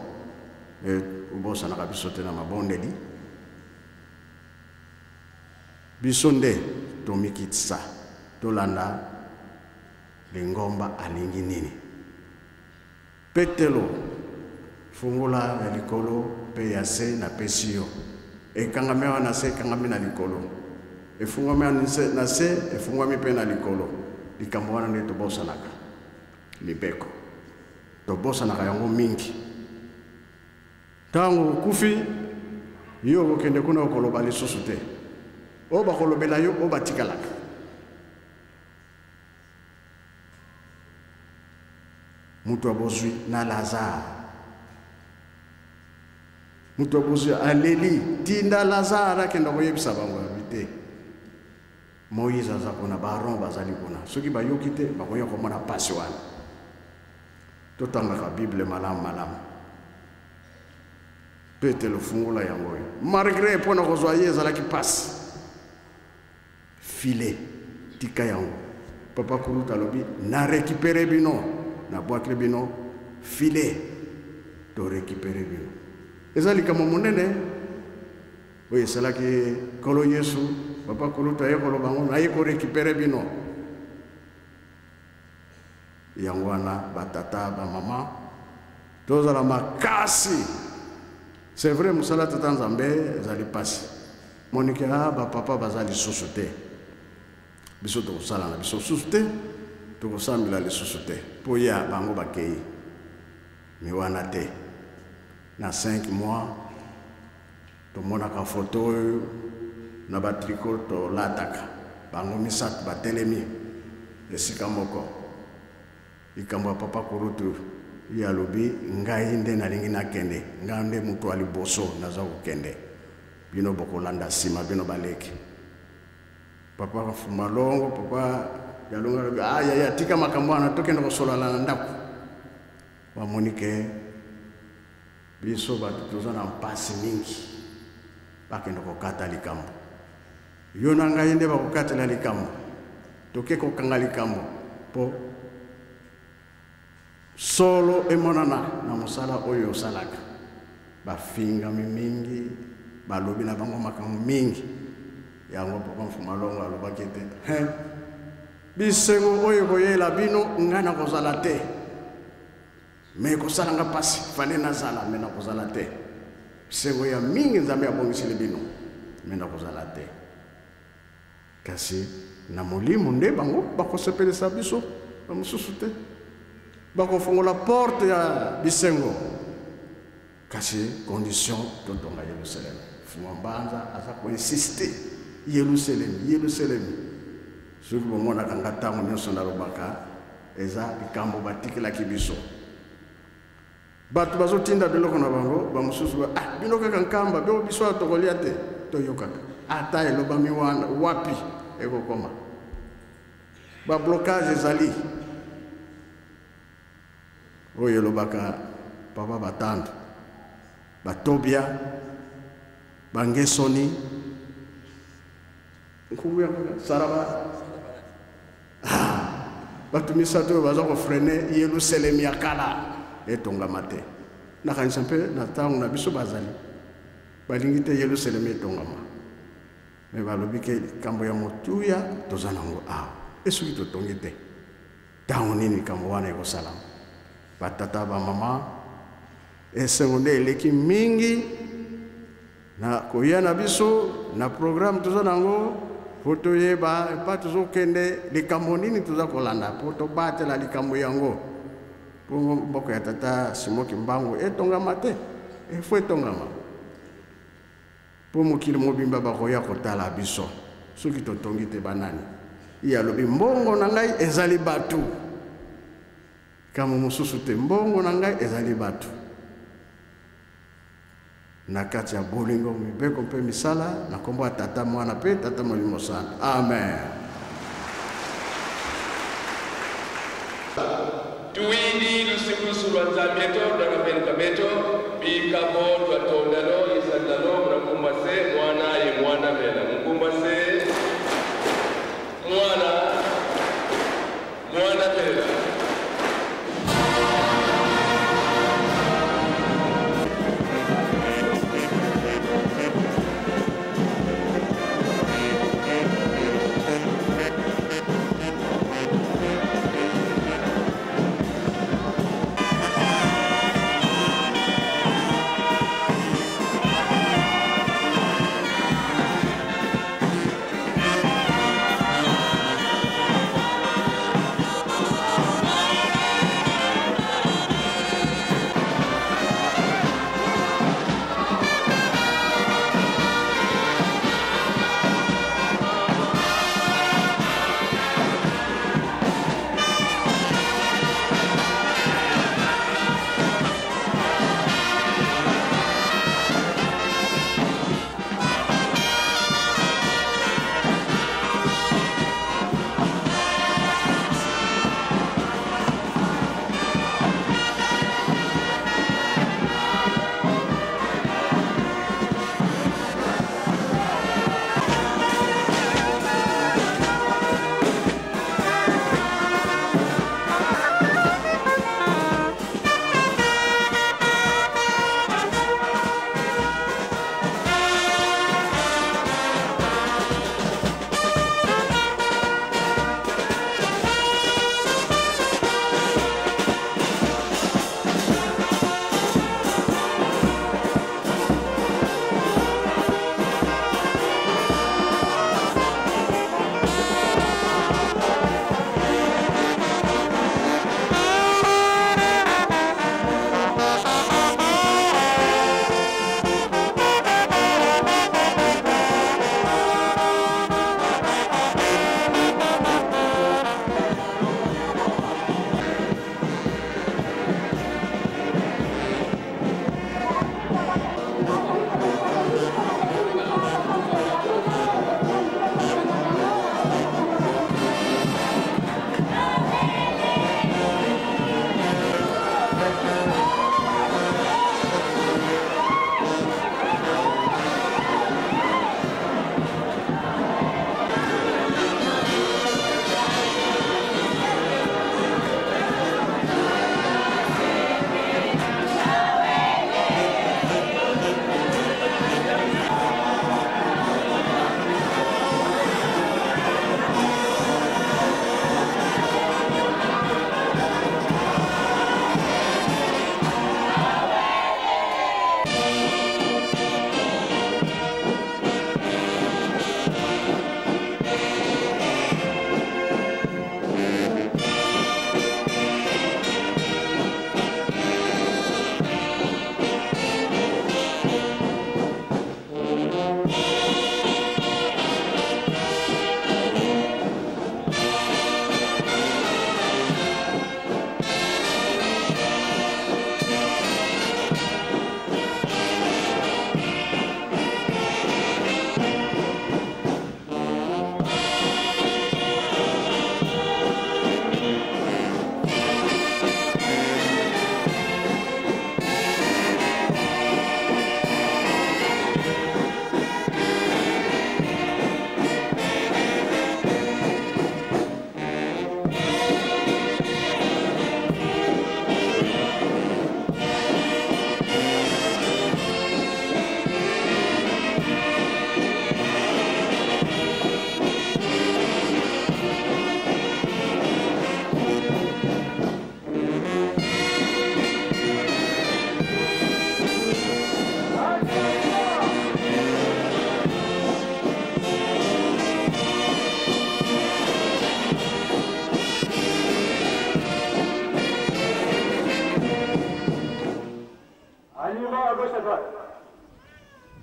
E obosanaka biso te na mabondeli. Biso nde tomikitisa, tolanda lingomba alingi nini. Petelo, fungola ya likolo mpe ya se napesi yo. Ekangami awa na se, ekangami na likolo. Efungwami awa na se, efungwami mpe na likolo. Likambo wana nde tobosanaka, mibeko tobosanaka yango mingi. Ntango okufi, yo okokende kuna, okoloba lisusu te. Oyo bakolobela yo, oyo batikalaka. Moto ya bozwi na Lazare. Moto ya bozwi aleli, tinda Lazare akenda koyebisa bango alobi te. Moïse aza kuna, baron bazali kuna. Soki bayoki te, bakoya komona pasi wana. Totangaka Bible malamu malamu. Petelo fungola yango oyo. Malgré mpo na kozwa ye ezalaki pasi. Filet, tika yango. Papa Kulutu alobi, na récupérer bino, na bwakeli bino filet, to récupérer bino. Eza likambo monene oyo esalaki Nkolo Yesu. Papa Kulutu aye koloba yango, naye ko récupérer bino. Yango wana batata bamama tozala makasi. C'est vrai, mosala tata Nzambe ezali pasi. Monike a bapapa baza lisusu te, biso tokosala na biso lisusu te, tokosambela lisusu te mpo ya bango bakei me wana te. Na 5 mois tomonaka foto oyo na batriko tolataka, bango misato batelemi esika moko. Likambo ya papa Kulutu, ye alobi ngai nde nalingi nakende, ngai nde moto ya liboso naza kokende, bino bokolanda nsima, bino baleki. Papa Fumalongo, papa Yalonga alobi ah, yaya tika makambo wana, tokende kosolola na ndako. Bamoni ke biso bato toza na mpasi mingi, bakende kokata likambo. Yo na ngai nde bakokatela likambo, toke kokanga likambo mpo solo emonana na mosala oyo osalaka. Bafingami mingi, balobi na bango makambo mingi. Yango papa Mfumalongo alobaki ete he, bisengo oyo ekoyela bino ngai nakozala te, me ekosala nga mpasi, fale nazala me nakozala te. Bisengo ya mingi Nzambe abongiseli bino, me nakozala te. Kasi na molimo nde bango bakosepelisa biso, bamosusu te. Bakofongola porte ya bisengo, kasi condition totonga Yerusalem. Fuma Mbanza aza koinsiste Yerusalem, Yerusalem. Soki bomonaka nga ntango nyonso nalobaka, eza likambo batikelaki biso. Bato bazotinda biloko na bango, bamosusu ba, ah, bino kaka Nkamba, bino biso awa tokolia te. Toyokaka ata elobami wana wapi ekokoma. Ba blocage ezali oyo elobaka papa Batando, Batobia, Bangesoni, nkubu ya Saraba. Bato misato oyo baza kofrene Yelusalemi ya kala etongama te. Nakanisa mpe na ntango na biso bazali balingi te Yelusalemi etongama, me balobi ke likambo ya motuya toza nango awa, e soki totongi te ntango nini likambo wana ekosalama? Batata bamama, esengo nde eleki mingi na koya na biso na programme toza nango mpo toyeba epa tozokende, likambo nini toza kolanda mpo tobatela likambo yango, mpo mboka ya tata Simon Kimbangu etongama te, efo etongama mpo mokili mobimba bakoya kotala biso. Soki totongi te banani? Ye alobi mbongo na ngai ezali bato, likambo mosusu te, mbongo na ngai ezali bato. Na kati ya bolingo, mibeko mpe misala, na nkombo ya Tata, Mwana mpe Tata Molimo Santu. Amen. Tuwindi lusikusu lwa Nzambi eto lwakapeluka beto bikabo lwatondalo isandalo munakumbase mwana ye mwana bela mukumbase mwana mwana bela.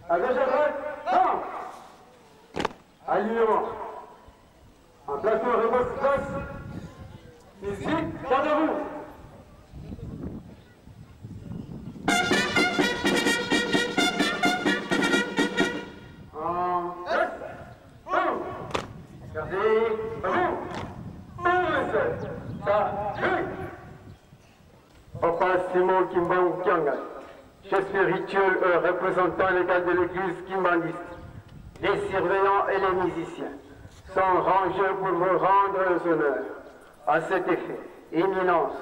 À gauche, à droite, non. Alignement. En placement, repose, place. Musique, gardez-vous. En place, Gardez, debout. Salut. Papa Simon Kimbangu Kianga, chef spirituel représentant légal de l'église kimbangiste, les surveillants et les musiciens sont rangés pour vous rendre les honneurs. À cet effet, Éminence,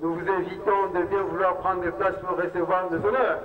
nous vous invitons de bien vouloir prendre place pour recevoir nos honneurs.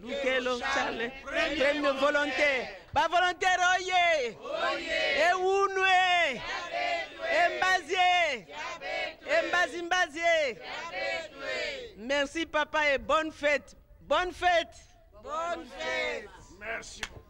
Lukelo Charles, premier volontaire. Ba volontaire oye. Ewunwe. Embazie. Embazi mbazie. Merci papa et bonne fête. Bonne fête. Bonne fête. Merci beaucoup.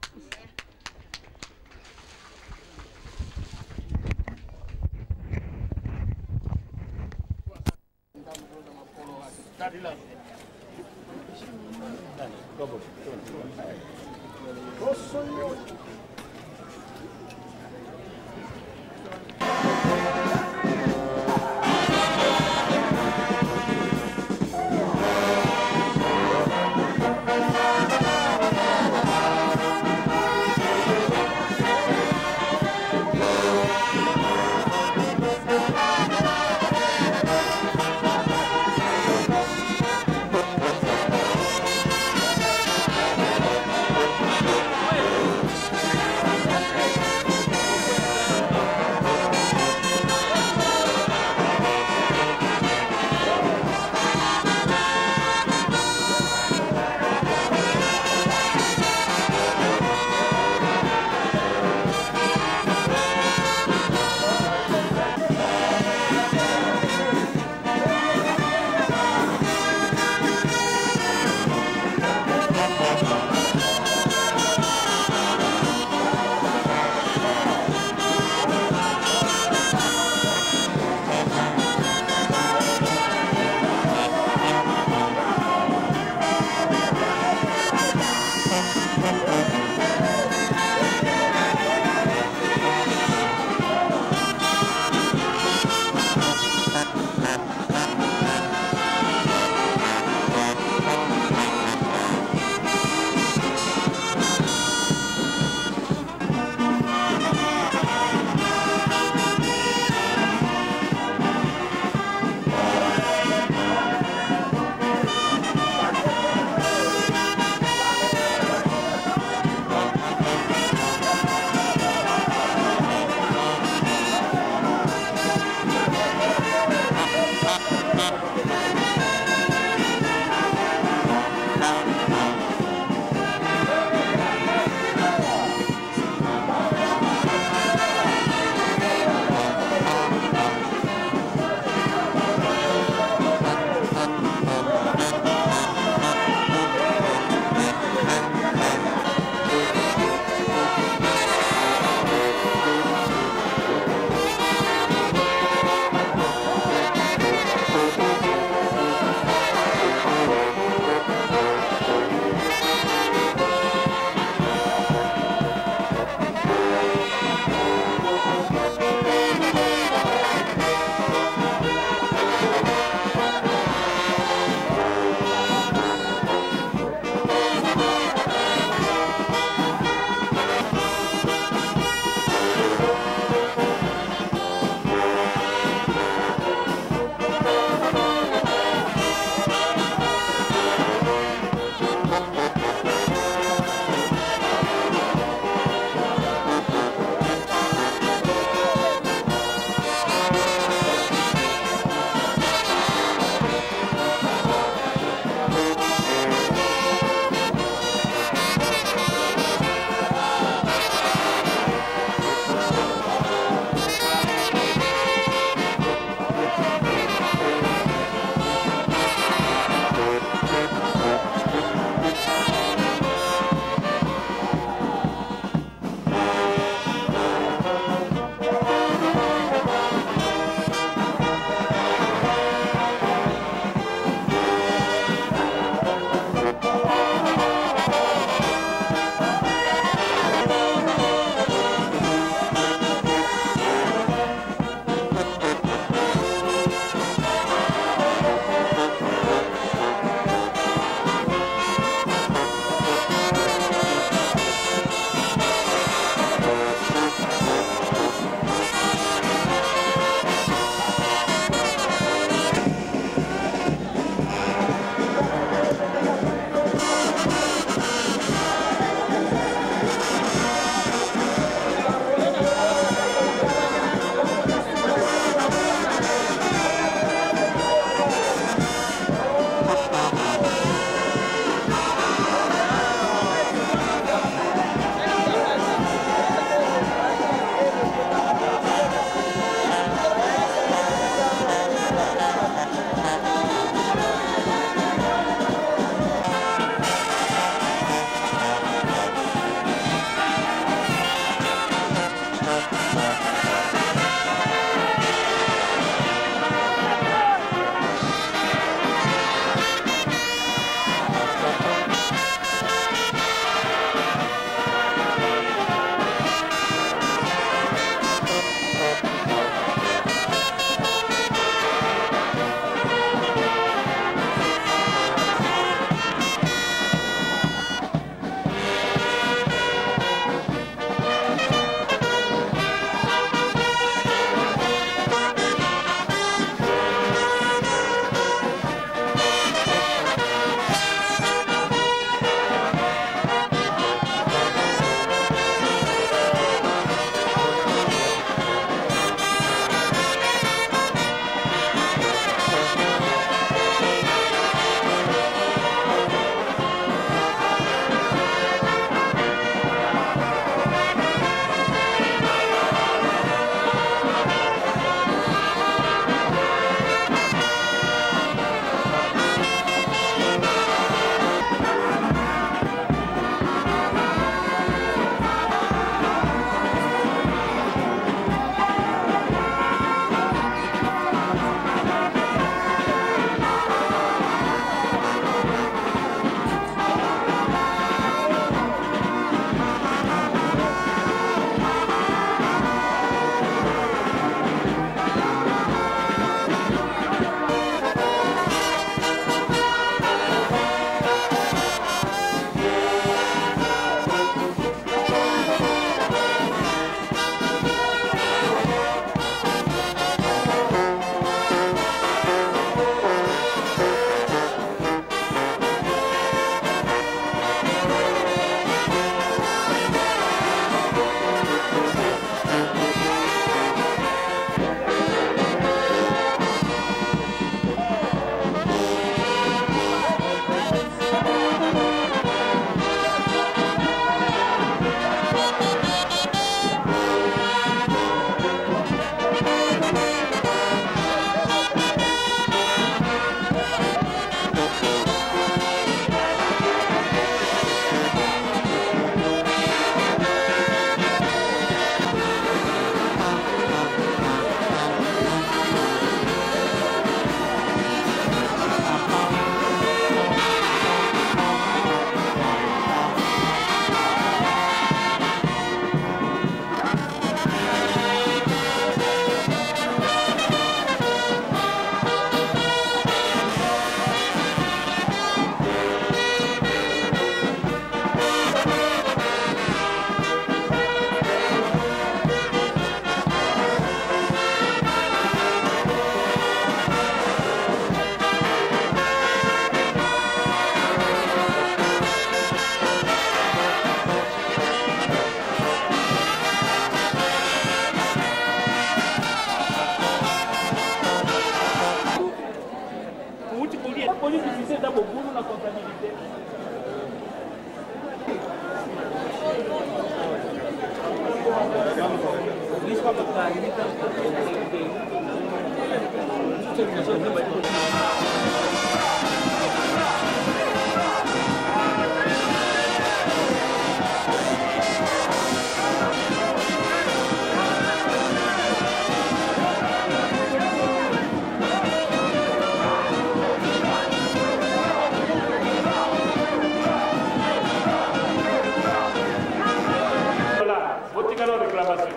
Réclamation.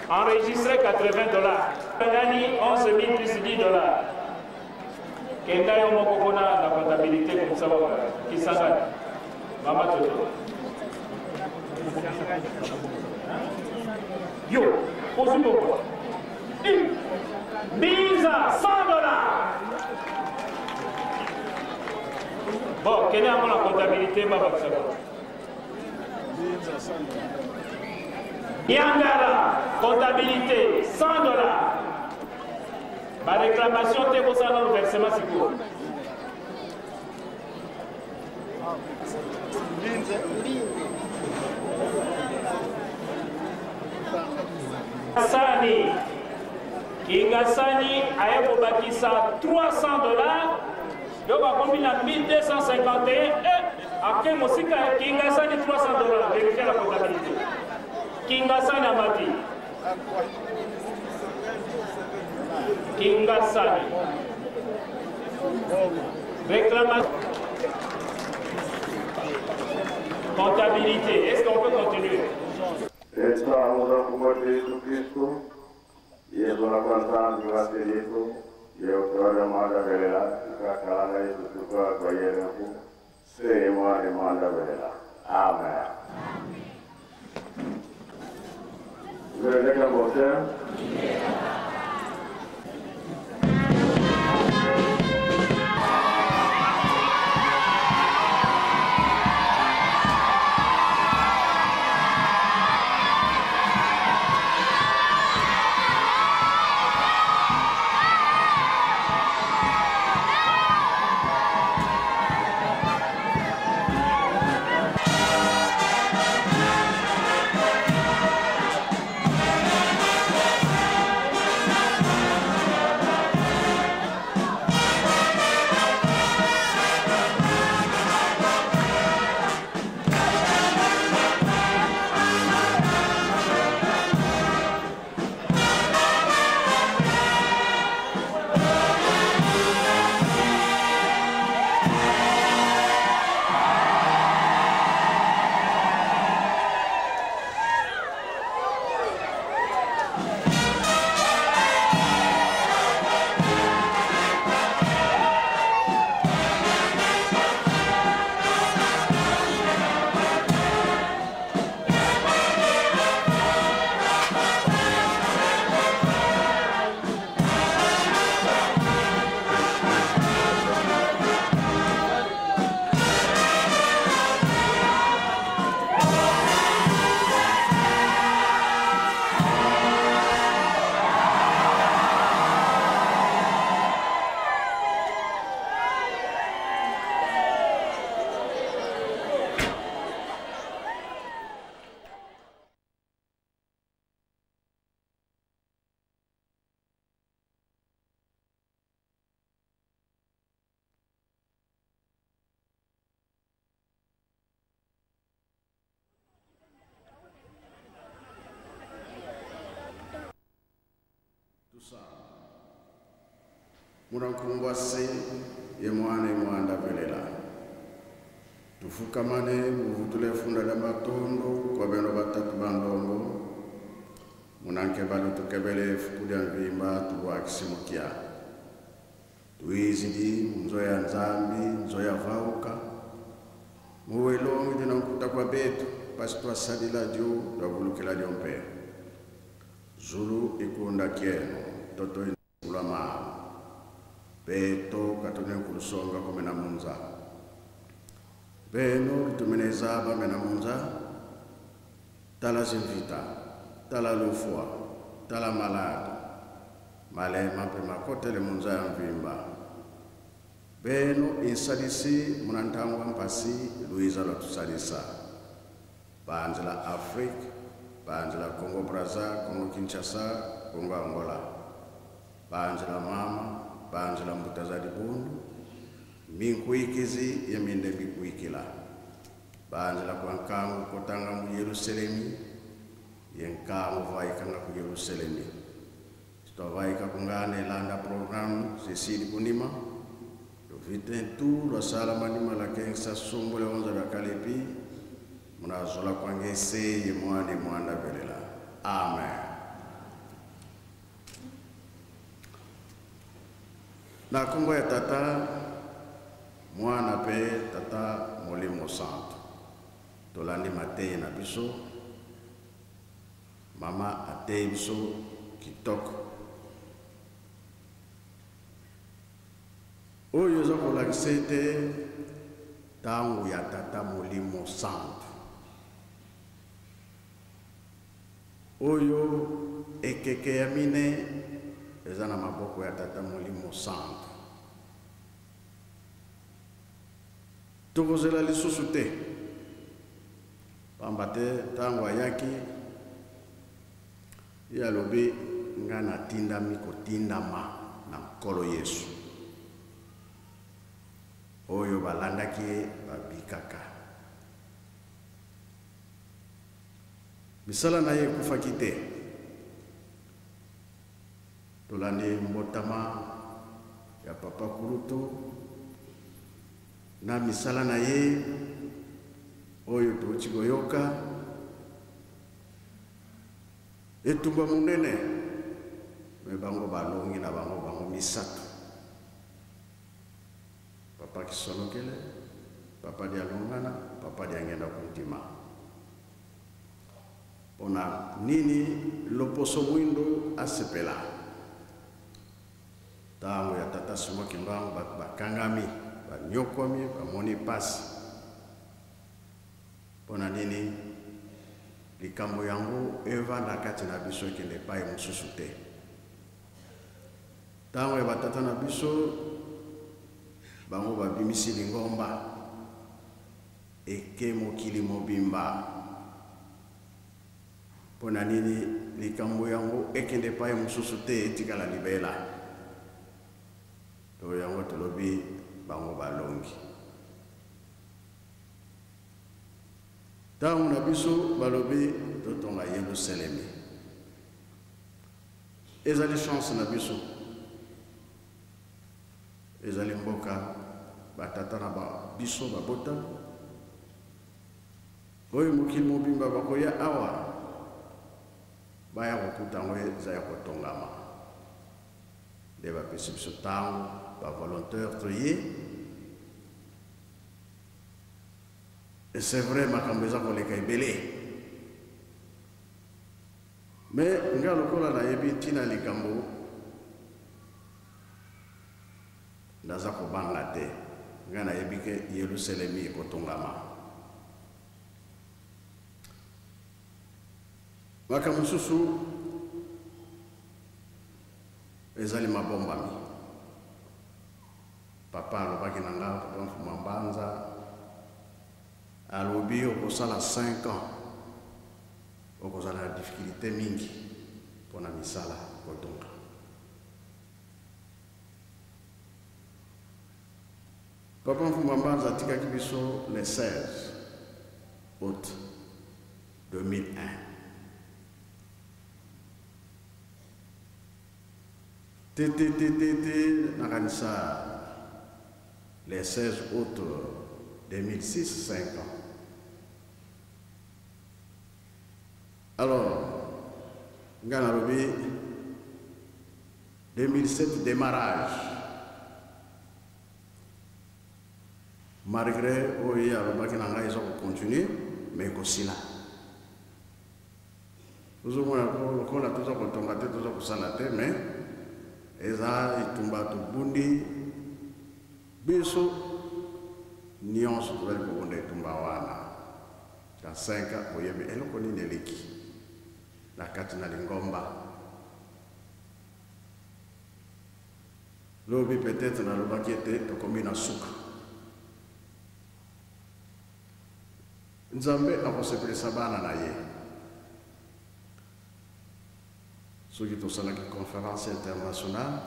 Enregistré 80 dollars. Nani 11 000 plus 10 dollars. Kenda yo moko kuna na comptabilité comme ça va. Kisangani. Mama Toto. Yo, ozwi Biza 100 dollars. Bon, quelle est la comptabilité, Baba Yangara, comptabilité, 100 dollars. Ma réclamation, t'es concernant le versement, c'est quoi? Sani, Kingasani aye kobakisa 300 dollars yo bakomi na 1251 eh, ake mosika Kingasani 300 dollars vérifie la comptabilité. Kingasani amati Kingasani réclamation comptabilité. Est-ce qu'on peut continuer? Estamos como Cristo Cristo, Yesu na kwanza ndiwasilifu yeutore mwanda velela ikakalanga Yesu tukwa kwa yerefu se mwane mwanda velela. Amen. Veleka bote. Murankumbwase ye mwana ye mwanda velela tufukamane muvutule funda la matondo kwa beno batatu bandongo munanke balu tukebele fukudia mvimba tuwakisimukia tuizidi nzo ya nzambi nzo ya vauka muwelongi dina nkuta kwa betu pasi twasalila dio twavulukila dio mpe zulu ikunda kieno toto kulama beto katone kulusonga komena munza beno lutumeneza bamena munza tala zimvita tala lufwa tala maladi malema mpe makotele munza ya mvimba beno insalisi munantangwa mpasi luiza lwatusalisa banzela Afrique Banzela Congo Brazza, Congo Kinshasa, Congo Angola. Banzela mama, banzela mbuta za libundu, minkuikizi ye minde mikuikila. Banzela kwa nkangu kotanga mu Yerusalemi, ye nkangu vaikanga ku Yerusalemi. Twavaika kungana elanda programme Cecile Kunima. Luvite tu lwa sala manima la kengsa sumbule onza lwa kalepi. Munazola kwange se ye mwani mwanda velela. Amen. Na kombo ya tata mwana pe tata molimo santo. Tolandi mateyi na biso. Mama ateyi biso kitoko. Oyo eza kolakisa ete ntango ya tata molimo santo. Oyo ekeke ya mine eza na maboko ya tata molimo santo. Tokozela lisusu te. Pamba te ntango ayaki ye alobi nga natindami kotindama na Nkolo Yesu. Oyo balandaki ye babikaka. Misala na ye ekufaki te. Tolandi mbotama ya papa Kulutu na misala na ye oyo touti koyoka. Etumba monene me bango balongi na bango bango misato. Papa Kisolokele, papa Dialungana, papa Diangenda Kuntima. Pona nini loposo mwindo asepela. Tango ya tata Simon Kimbangu bato bakangami, banyokwami, bamoni pasi. Pona nini likambo yango evanda kati na biso ekende epai mosusu te. Tango ya batata na biso bango babimisi lingomba eke mokili mobimba. Pona nini likambo yango ekende epai mosusu te etikala libela. To yango tolobi bango balongi. Tango na biso balobi totonga Yerusalemi. Ezali chance na biso. Ezali mboka batata na ba biso babota. Oyo mokili mobimba bakoya awa baya kokuta yango eza ya kotongama. Nde bapesi biso ntango ba volontaire toye. Et c'est vrai makambo eza koleka ebele. Mais nga lokola nayebi ntina likambo naza kobanga te. Nga nayebi ke Yerusalemi ekotongama. Makambo mosusu ezali mabombami. Papa alobaki na nga, papa Mfuma Mbanza, alobi okosala 5 ans okozala na difficulté mingi mpona misala kotonga. Papa Mfuma Mbanza atikaki biso le 16 août 2001. Te, te, te, te, te, nakanisa le 16 août 2006, 5 ans. Alors, nga nalobi 2007 démarrage. Malgré oyo ye alobaki na ngai eza kocontinue, mais ekosila. Tozomona lokola toza kotonga te, toza kosala te, mais eza etumba tobundi biso nyonso tozali kobunda etumba wana. Na 5 ans boyebi eloko nini eleki na kati na lingomba. Lobi peut-être nalobaki ete tokomi na suka. Nzambe akosepelisa bana na ye. Soki tosalaki conférence internationale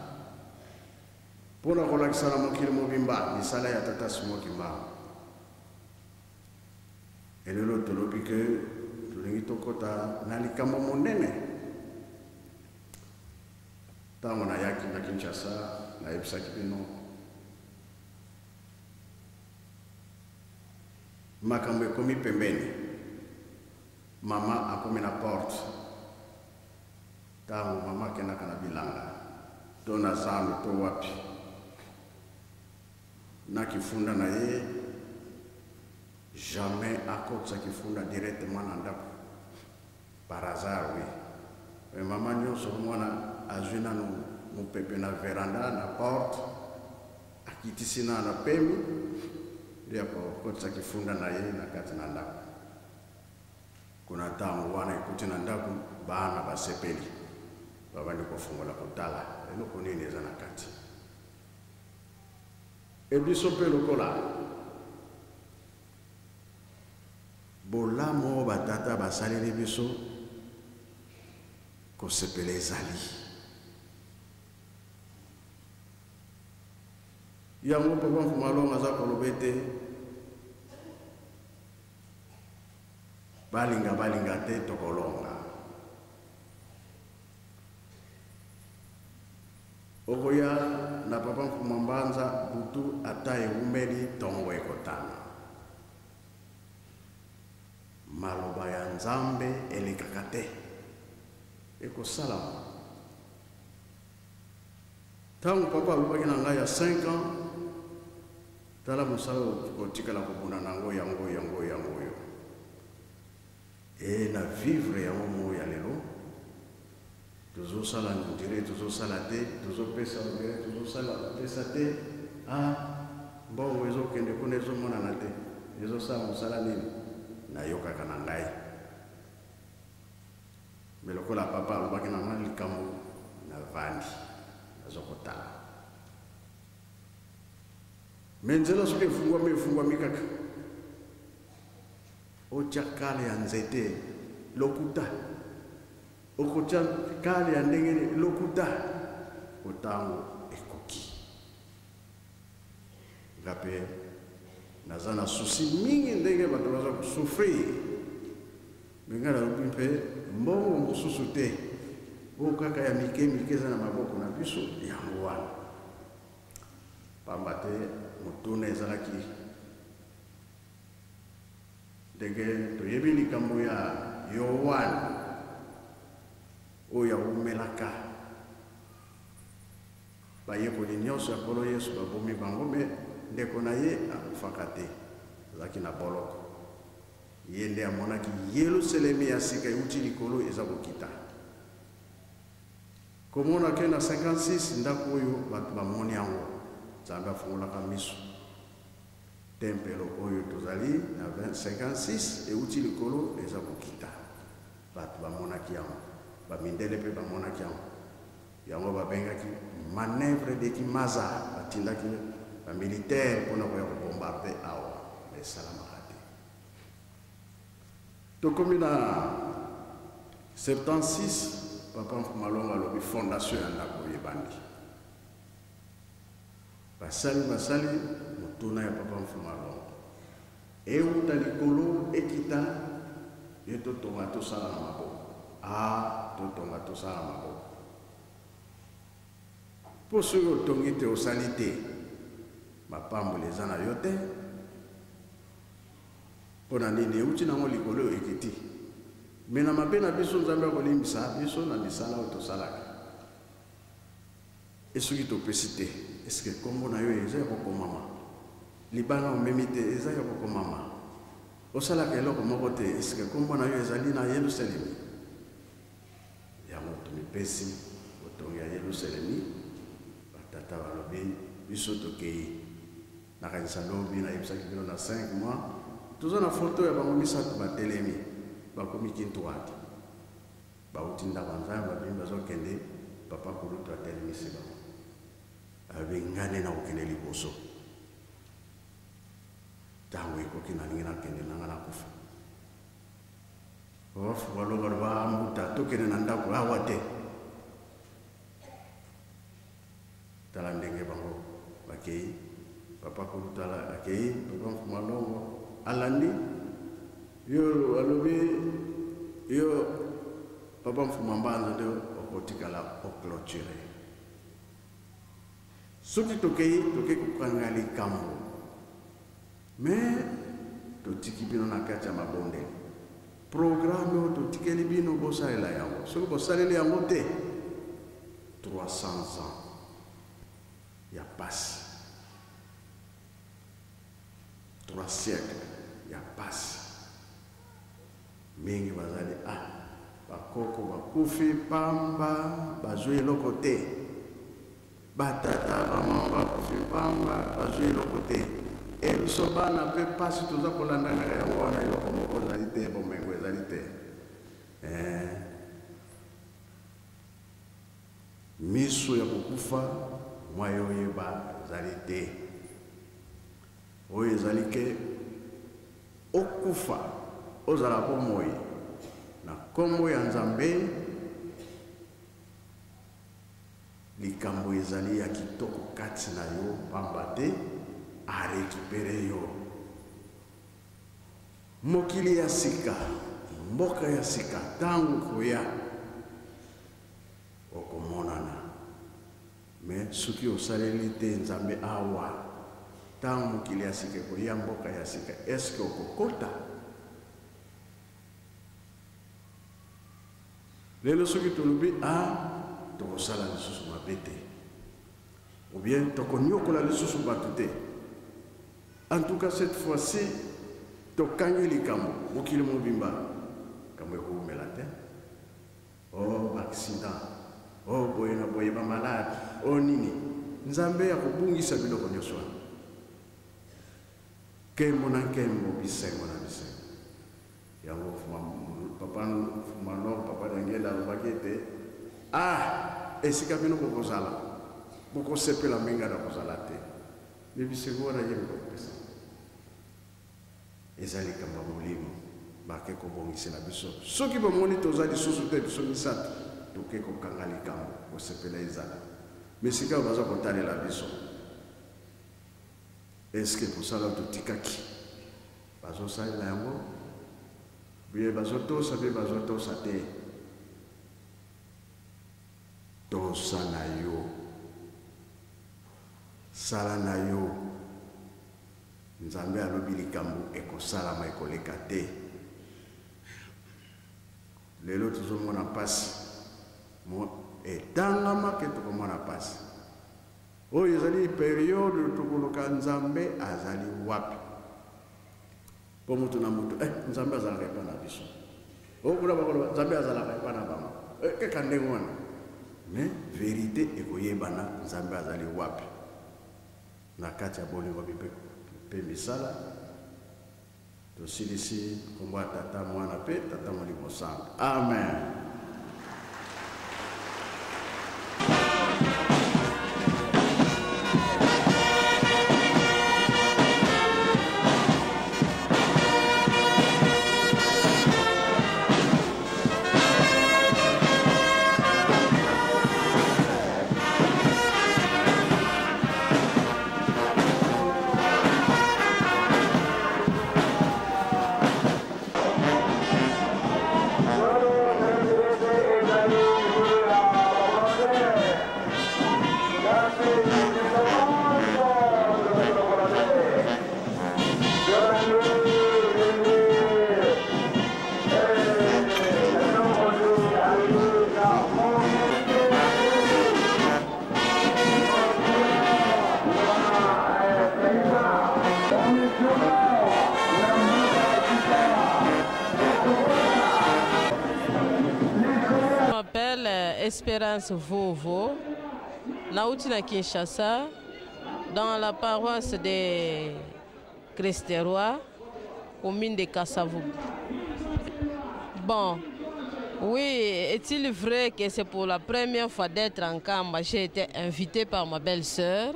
mpo na kolakisa na mokili mobimba misala ya Tata Simon Kimbangu. Elelo tolobi ke tolingi tokɔta na likambo monene. Ntango nayaki na Kinshasa, nayebisaki bino makambo ekomi pembeni, mama akomi na porte. Ntango mama akendaka na bilanga to na zando to wapi na kifunda na ye, jamais akotisa kifunda directement na ndako, par hasard, oui. Mais mama nyonso mwana azwi nanu mopepe na veranda, na porte, akitisi na na pemi nde akokotisa kifunda na ye na kati na ndako. Kuna ntango wana ekuti na ndako, bana basepeli, babandi kofungola kotala eloko nini eza na kati. E biso mpe lokola bolamu oyo batata basaleli biso, kosepela ezali yango. Papa Mfumu Alongo aza koloba ete balinga balinga te, tokolonga. Okoya na Papa Mfumu Mbanza, butu ata ewumeli, ntongo ekotana. Maloba ya Nzambe elekaka te, ekosalama. Ntango papa alobaki na ngai ya 5 ans, tala mosala kotikala kobunda nango, yango yango yango oyo e na vivre yango mo ya lelo. Tozosala ndire, tozosala te, tozopesa ndire, tozosala pesa te. Ah, mbongo ezokende kuna, ezomonana te, ezosala mosala nini? Nayokaka na ngai me lokola papa alobaki na ngai likambo, navandi, nazokotala me nzela soki efungwami, efungwami kaka. Otya kale ya nzete, lokuta. Okotya kale ya ndenge nini, lokuta. Otango ekoki, nga mpe naza na souci mingi ndenge bato baza kosouffrir. Me ngai nalobi mpe mbongo mosusu te, oyo kaka ya mike mike eza na maboko na biso, yango wana. Pamba te motuna ezalaki ndenge toyebi likambo ya Yoane oyo awumelaka bayekoli nyonso ya Nkolo Yesu, babomi bango, me ndeko na ye akufaka te, azalaki na boloko. Ye nde amonaki Yelusalemi ya sika euti likolo eza kokita. Komona ke na 56 ndako oyo bato bamoni yango, Nzambe afungolaka miso. Tempelo oyo tozali na 56 euti likolo eza kokita, bato bamonaki yango, bamindele mpe bamonaki yango. Yango babengaki manœuvre de Kimaza, batindaki bamilitaire mpona koya kobombarde awa, me esalamaka te. Tokomi na 76, Papa Mfumu Alongo alobi fondation ya ndako oyo ebandi. Basali basali motuna ya Papa Mfumu Alongo euta likolo ekita ye, totonga tosala na maboko. A totonga tosala na maboko, mpo soki otongi te, osali te, mapamboli eza na yo te. Mpo na nini? Euti nango likolo ekiti, me na mabe na biso Nzambe akolimbisa biso na misala oyo tosalaka. E soki topesi te, eske nkombo na yo eza ya kokomama? Libanga omemi te, eza ya kokomama? Osalaka eloko moko te, eske nkombo na yo ezali na Yelusalemi? Yango tomipesi botongi ya Yelusalemi. Batata balobi biso tokei. Nakanisa lobi nayebisaki bino na 5 mois toza na foto ya bango misato batelemi, bakomi Kintuadi, bauti ndako ya Nzambe, babimi, bazokende. Papa kulutu atelemisi bango, alobi: ngai nde nakokende liboso, ntango ekoki, nalingi nakende nanga nakufa. Papa Fubalongo aloba: mbuta, tokende na ndako awa te. Papa Kulutala akei, Papa Mfuma Longo alandi yo, alobi yo Papa Mfuma Mbanza nde okotikala oclôturer. Soki tokei, tokei kokanga likambo, mais totiki bino na kati ya mabondeli. Programme oyo totikeli bino bosalela yango, soki bosaleli yango te 300 ans ya pasi, 3 siècles ya pasi. Mingi bazali ah, bakoko bakufi pamba, bazwi eloko te, batata bamama bakufi pamba, bazwi eloko te. E biso bana mpe pasi toza kolanda kaka yango wana, eloko moko ezali te, bomengo ezali te. Eh, miso ya kokufa mwa yo oyeba ezali te. Oyo ezali ke okufa ozala bomoi na nkombo ya Nzambe. Likambo ezali ya kitoko kati na yo, pamba te arekipere yo. Mokili ya sika, mboka ya sika, ntango koya okomonana. Me soki osaleli te Nzambe awa, ntango mokili ya sika ekoya, mboka ya sika, eske okokota? Lelo soki tolobi a tokosala lisusu mabe te, ou bien tokonyokola lisusu bato te, en tout cas cette fois-ci tokangi likambo mokili mobimba, likambo ekowumela te. Oh accident, oh boye na boye, bamalade, oh nini, Nzambe akobungisa biloko nyonso wana. Nkembo na nkembo, bisengo na bisengo. Yango papa Mfuma papa Daniel alobaki ete ah, esika bino bokozala bokosepela mingi na kozala te, me bisengo wana ye mokopesa eza likambo ya molimo. Bake kobongisela biso, soki bomoni toza lisusu te, biso misato toke kokanga likambo, kosepela ezala. Me sika oyo baza kotalela biso, eske mosala oyo totikaki bazosalela yango bie, bazotosa mpe bazotosa te? Tosa na yo, sala na yo. Nzambe alobi likambo ekosalama, ekoleka te. Lelo tozomona mpasi, etangama ke tokomona mpasi. Oyo ezali periode tokoluka Nzambe azali wapi, mpo moto na moto eh, Nzambe azalaka epa na biso, oyo kuna bakoloba Nzambe azalaka epa na bango, eh, kaka ndenge wana. Mais verite ekoyebana Nzambe azali wapi na kati ya bolingo mpe misala. Tosilisi nkombo ya Tata, Mwana mpe Tata Molimo Santu. Amen. Espérance Vovo, nauti na Kinshasa, dans la paroisse de Christ-Roi, commune de Kasavubu. Bon, oui, est-il vrai que c'est pour la première fois d'être en Nkamba? J'ai été invitée par ma belle-sœur.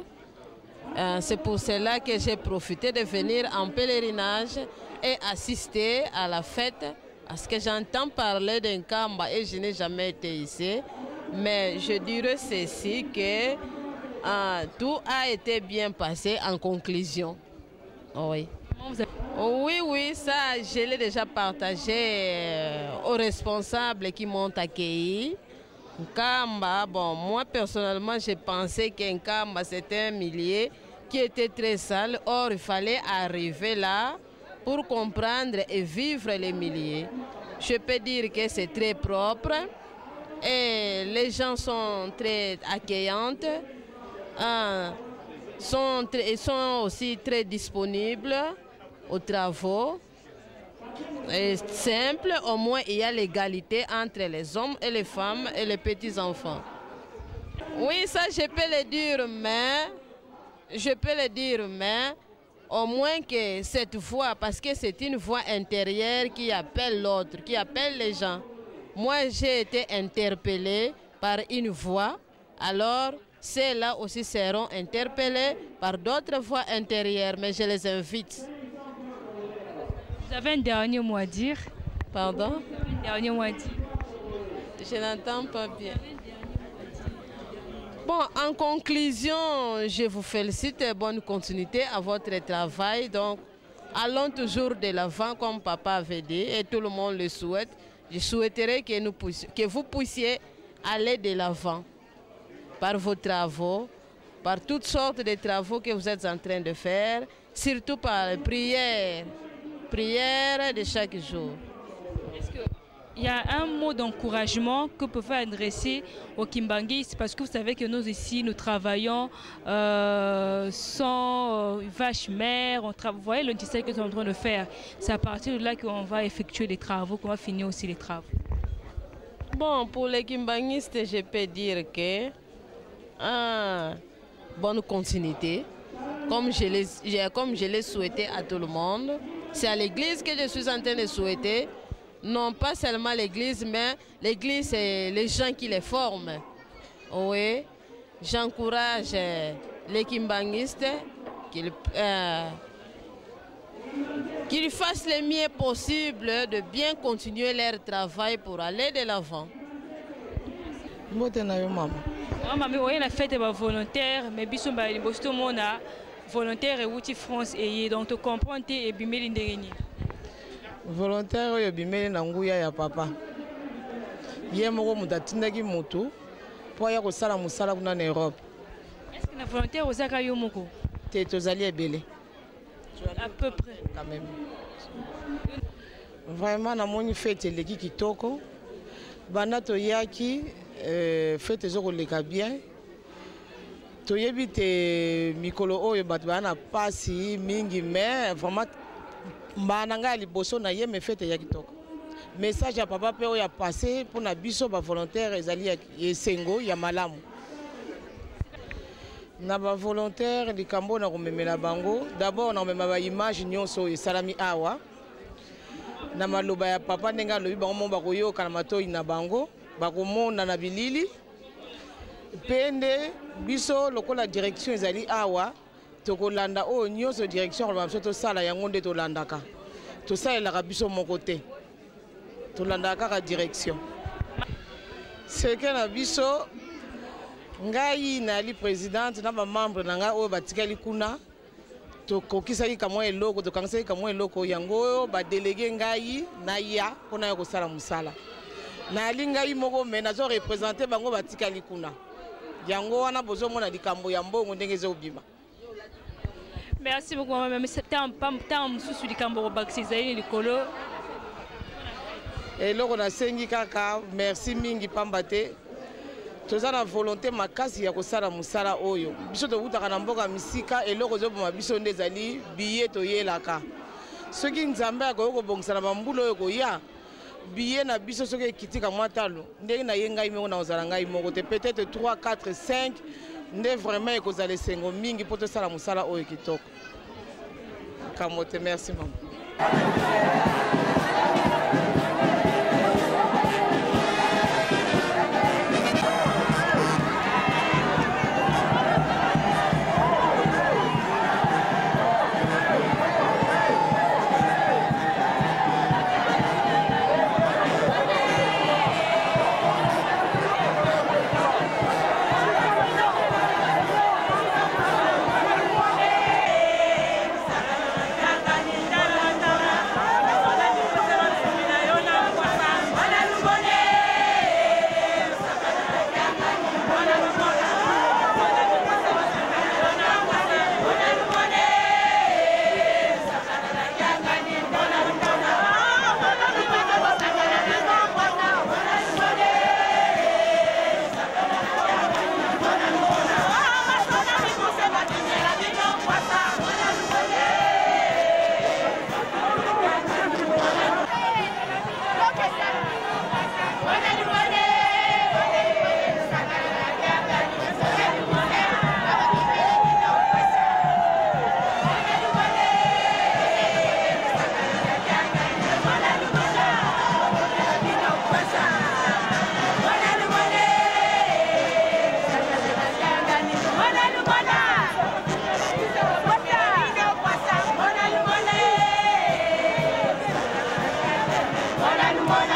C'est pour cela que j'ai profité de venir en pèlerinage et assister à la fête, parce que j'entends parler d'un Nkamba et je n'ai jamais été ici. Mais je dirais ceci, que Ah, tout a été bien passé en conclusion. Oui. Oui, oui, ça, je l'ai déjà partagé euh, aux responsables qui m'ont accueilli. Nkamba, bon, moi personnellement, j'ai pensé qu'Nkamba, c'était un millier qui était très sale. Or, il fallait arriver là pour comprendre et vivre les milliers. Je peux dire que c'est très propre et les gens sont très accueillantes, hein, sont, très, sont aussi très disponibles aux travaux. Et simple, au moins il y a l'égalité entre les hommes et les femmes et les petits-enfants. Oui, ça je peux le dire, mais je peux le dire, mais au moins que cette voix, parce que c'est une voix intérieure qui appelle l'autre, qui appelle les gens. Moi, j'ai été interpellée par une voix, alors ceux-là aussi seront interpellés par d'autres voix intérieures, mais je les invite. Vous avez un dernier mot à dire Pardon Un dernier mot à dire. Je n'entends pas bien. Bon, en conclusion, je vous félicite et bonne continuité à votre travail. Donc, allons toujours de l'avant comme papa avait dit et tout le monde le souhaite. Je souhaiterais que, nous puissions, que vous puissiez aller de l'avant par vos travaux, par toutes sortes de travaux que vous êtes en train de faire, surtout par les prières, prières de chaque jour. Est-ce qu'il y a un mot d'encouragement que peut adresser aux Kimbanguistes parce que vous savez que nous ici, nous travaillons euh, sans euh, vache mère, on vous voyez le que nous sommes en train de faire. C'est à partir de là qu'on va effectuer les travaux, qu'on va finir aussi les travaux. Bon, pour les Kimbanguistes, je peux dire que ah, bonne continuité, comme je l'ai souhaité à tout le monde. C'est à l'église que je suis en train de souhaiter. Non pas seulement l'église, mais l'église, c'est les gens qui les forment. Oui, j'encourage euh, les kimbanguistes qu'ils euh, qu'ils fassent le mieux possible de bien continuer leur travail pour aller de l'avant. mbote na yo mama mama oye na fete ba volontaire mais biso mbala liboso tomona volontaire ewuti france eye donc tocomprendre te ebimeli ndenge nini volontaire oyo ebimeli na nguya ya papa ye moko moto atindaki motu mpo aya kosala mosala kuna na europe est ce que na volontaire ozaka yo moko te tozali ebele à peu près quand même vraiment namoni fete eleki kitoko banda toyaki euh, fete ezokoleka bien toyebi te mikolo oyo bato baya na mpasi mingi mais vraiment mbala na ngai ya liboso na ye me fete eya kitoko message ya papa mpe oyo apasse mpo na biso bavolontaire ezali ya esengo ya malamu na bavolontaire likambo oyo nakomemela bango d'abord nakomema baimage nyonso oyo esalami awa na maloba ya papa ndenge alobi bango moko bakoyoka na matoi na bango bakomona na bilili mpe nde biso lokola direction ezali awa tokolanda oyo nyonso direction akoloba biso tosala yango nde tolandaka tosalelaka biso moko te tolandaka kaka direction seke na biso ngai nayali présidente na bamembre na ngai oyo batikali kuna tokokisaki kamwa eloko tokangisaki kamwa eloko yango oyo badelege ngai naya mpo naya kosala mosala nayali ngai moko me nazo represente bango batikali kuna yango wana bozomona likambo ya mbongo ndenge ezobima merci beaucoup mama ntango mosusu likambo kobakisa ezali likolo eloko nasengi kaka merci mingi pamba te toza na volonté makasi ya kosala mosala oyo biso towutaka na mboka misika eloko ezoboma biso nde ezali biye toyelaka soki nzambe akoki kobongisa na bambula oyo koya biye na biso soki ekiti ka mwa talo ndenge na ye ngai moko nakozala ngai moko te peut-être 3 4 5 nde vraiment ekozala esengo mingi mpo tosala mosala oyo kitoko kambo te merci mama Thank you.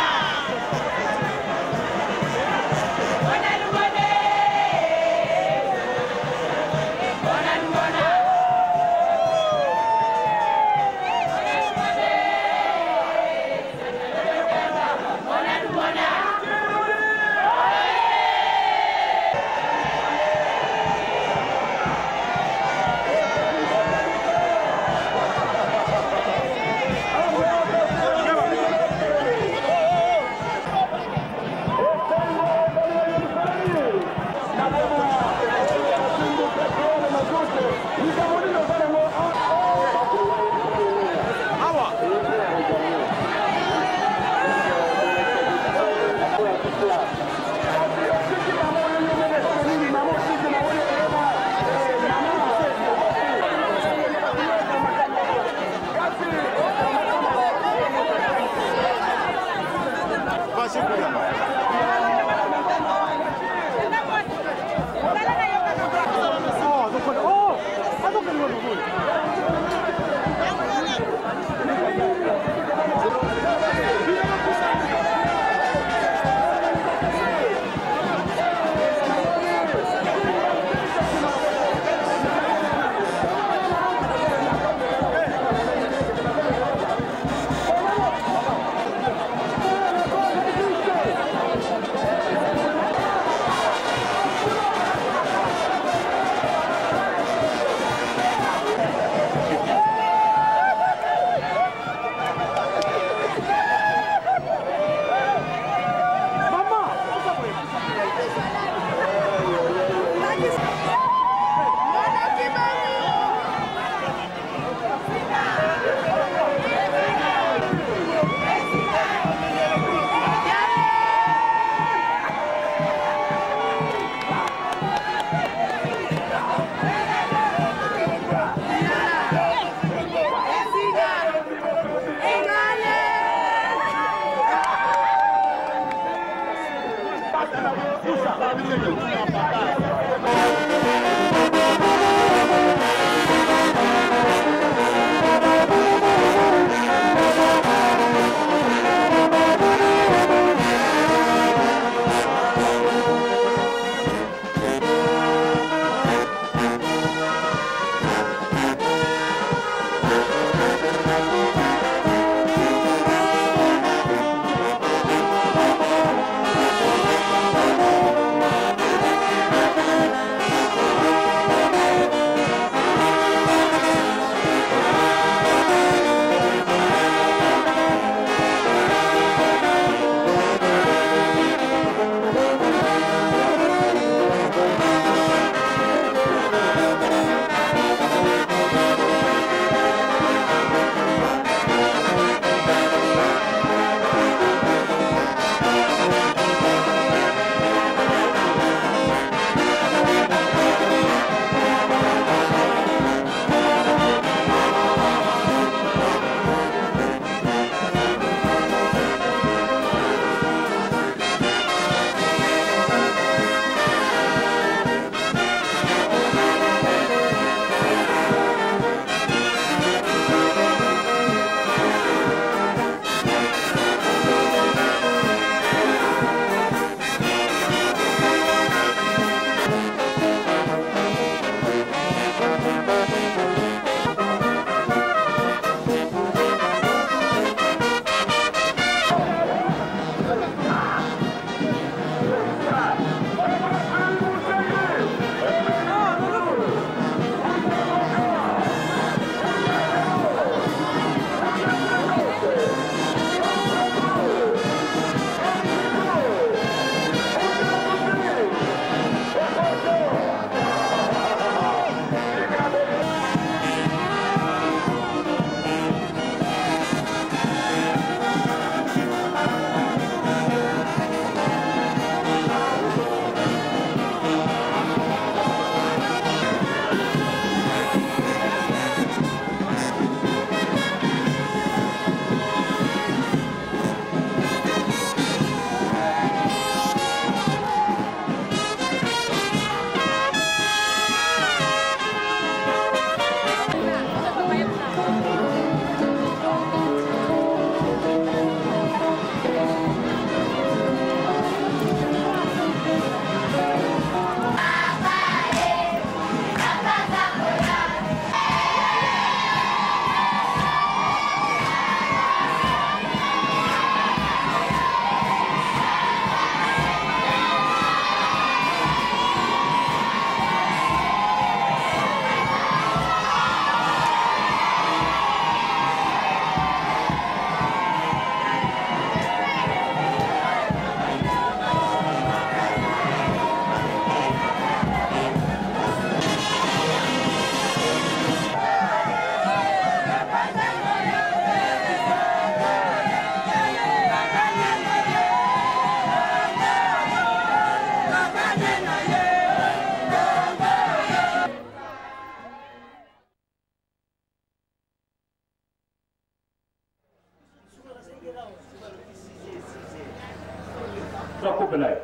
Zwa coupe na yo.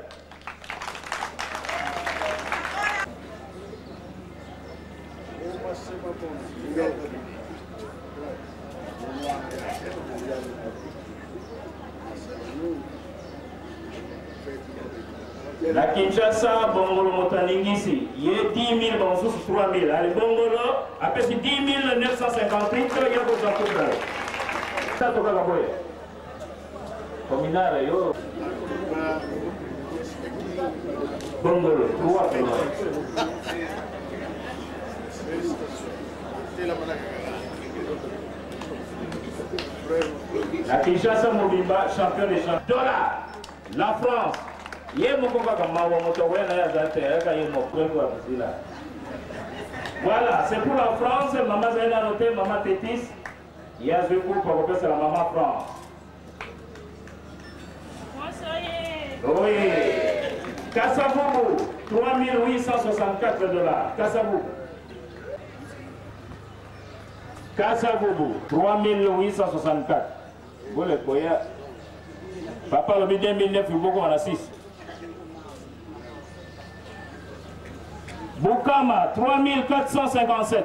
Na Kinshasa, Bongolo moto aningisi ye 10 000, bamosusu 3 000. Ale Bongolo apesi 10 958 ya kozwa coupe na yo. Tato kaka boye communale yo Bongolo 3. Na Kinshasa mobimba, champion des champions dollar la France ye moko kaka mawa moto akoya na ye aza te, ayaka ye moko ya kosila. Voilà, c'est pour la France. Mama azali nano te, mama Tétis ye azwi coupe akopesela mama France. Oui. Kasavubu, 3864 dollars. Kasavubu. Kasavubu, 3864. Bole koya. Papa alobi 2009 liboko na 6. Bukama, 3457.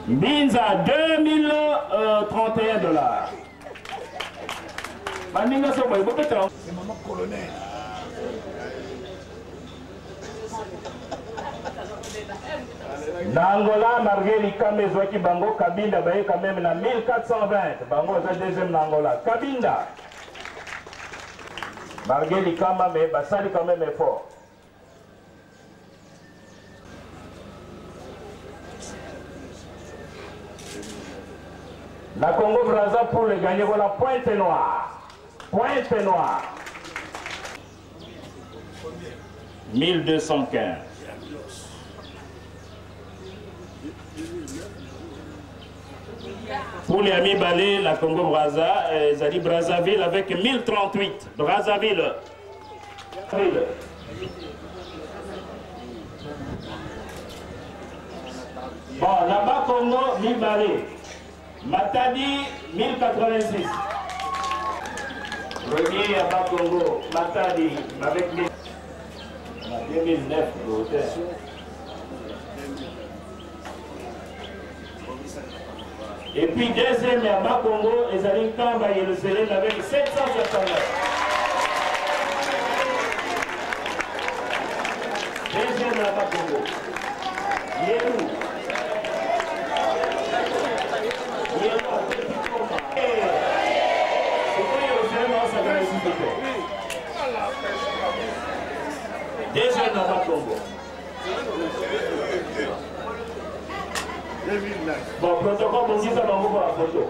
Mbinza, 2031 dollars. Baninga so boye bobetela. C'est maman colonel. Na Angola, malgré likama ezwaki bango, Kabinda baye quand même na 1420. Bango baza deuxième na Angola. Kabinda. Malgré likama, mais basali quand même effort. La Congo Brazza pour le gagner, voilà Pointe Noire. Pointe Noire. 1215. Pour les amis Balé, la Congo Brazza, Zali Brazzaville avec 1038. Brazzaville. Bon, là-bas, Congo, 1000 Balé. Matadi, 1086. Premier à Bas Congo, Matadi, avec 2009, l'hôtel. Et puis deuxième à Bas Congo, Ezali Kamba Jérusalem avec 779. Deuxième à Bas Congo. Yérou. Yérou. C'est quoi Jérusalem, ça va résister. Deuxième à Bas Congo. Bon, protocole, bon, ça va pour la photo.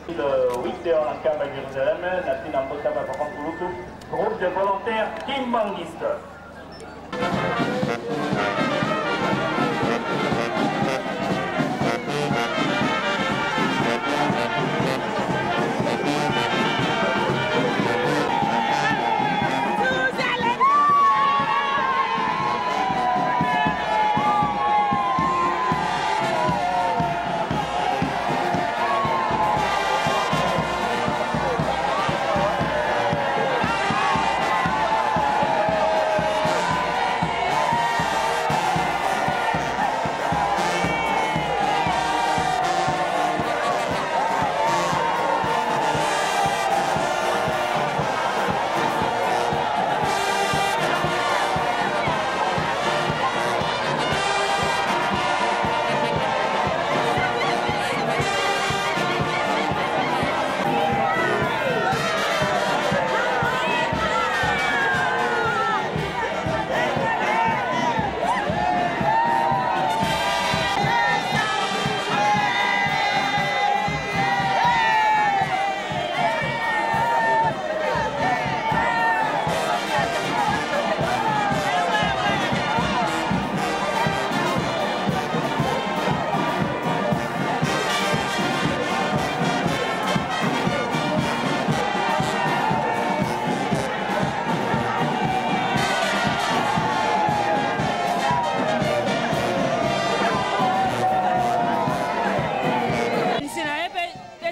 Le 8h en Kamba Jérusalem, Natina Mbota Papa Kulutu, groupe de volontaires kimbanguistes.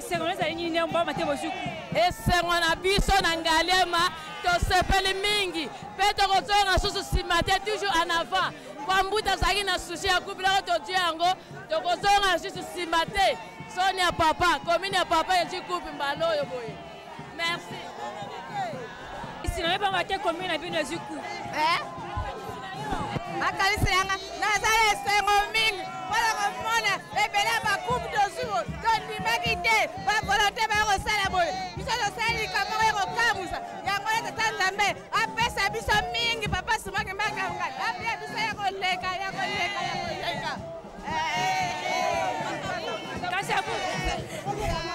Esengo ezali nini nde mbama te bozwi Esengo na biso na Ngaliema, tosepeli mingi mpe tokozonga susu nsima te, toujours en avant. Kwa mbuta azalaki na susi ya coupe, loko tozwi yango tokozonga susu nsima te. Soni ya papa, commune ya papa ezwi coupe mbala oyo boye. Merci. Sina yebanga te commune na bino ezwi coupe. Eh? Makanisi yanga naza na esengo mingi mpona komona ebele ya bakupe tozwi tondimaki te bavolonte baya kosala boye. Biso tosali likambo moko ya kokamwisa yango wana. Tata Nzambe apesa biso mingi. Papa Simon Kimbangu apia biso ya koleka, ya koleka, ya koleka. Kasi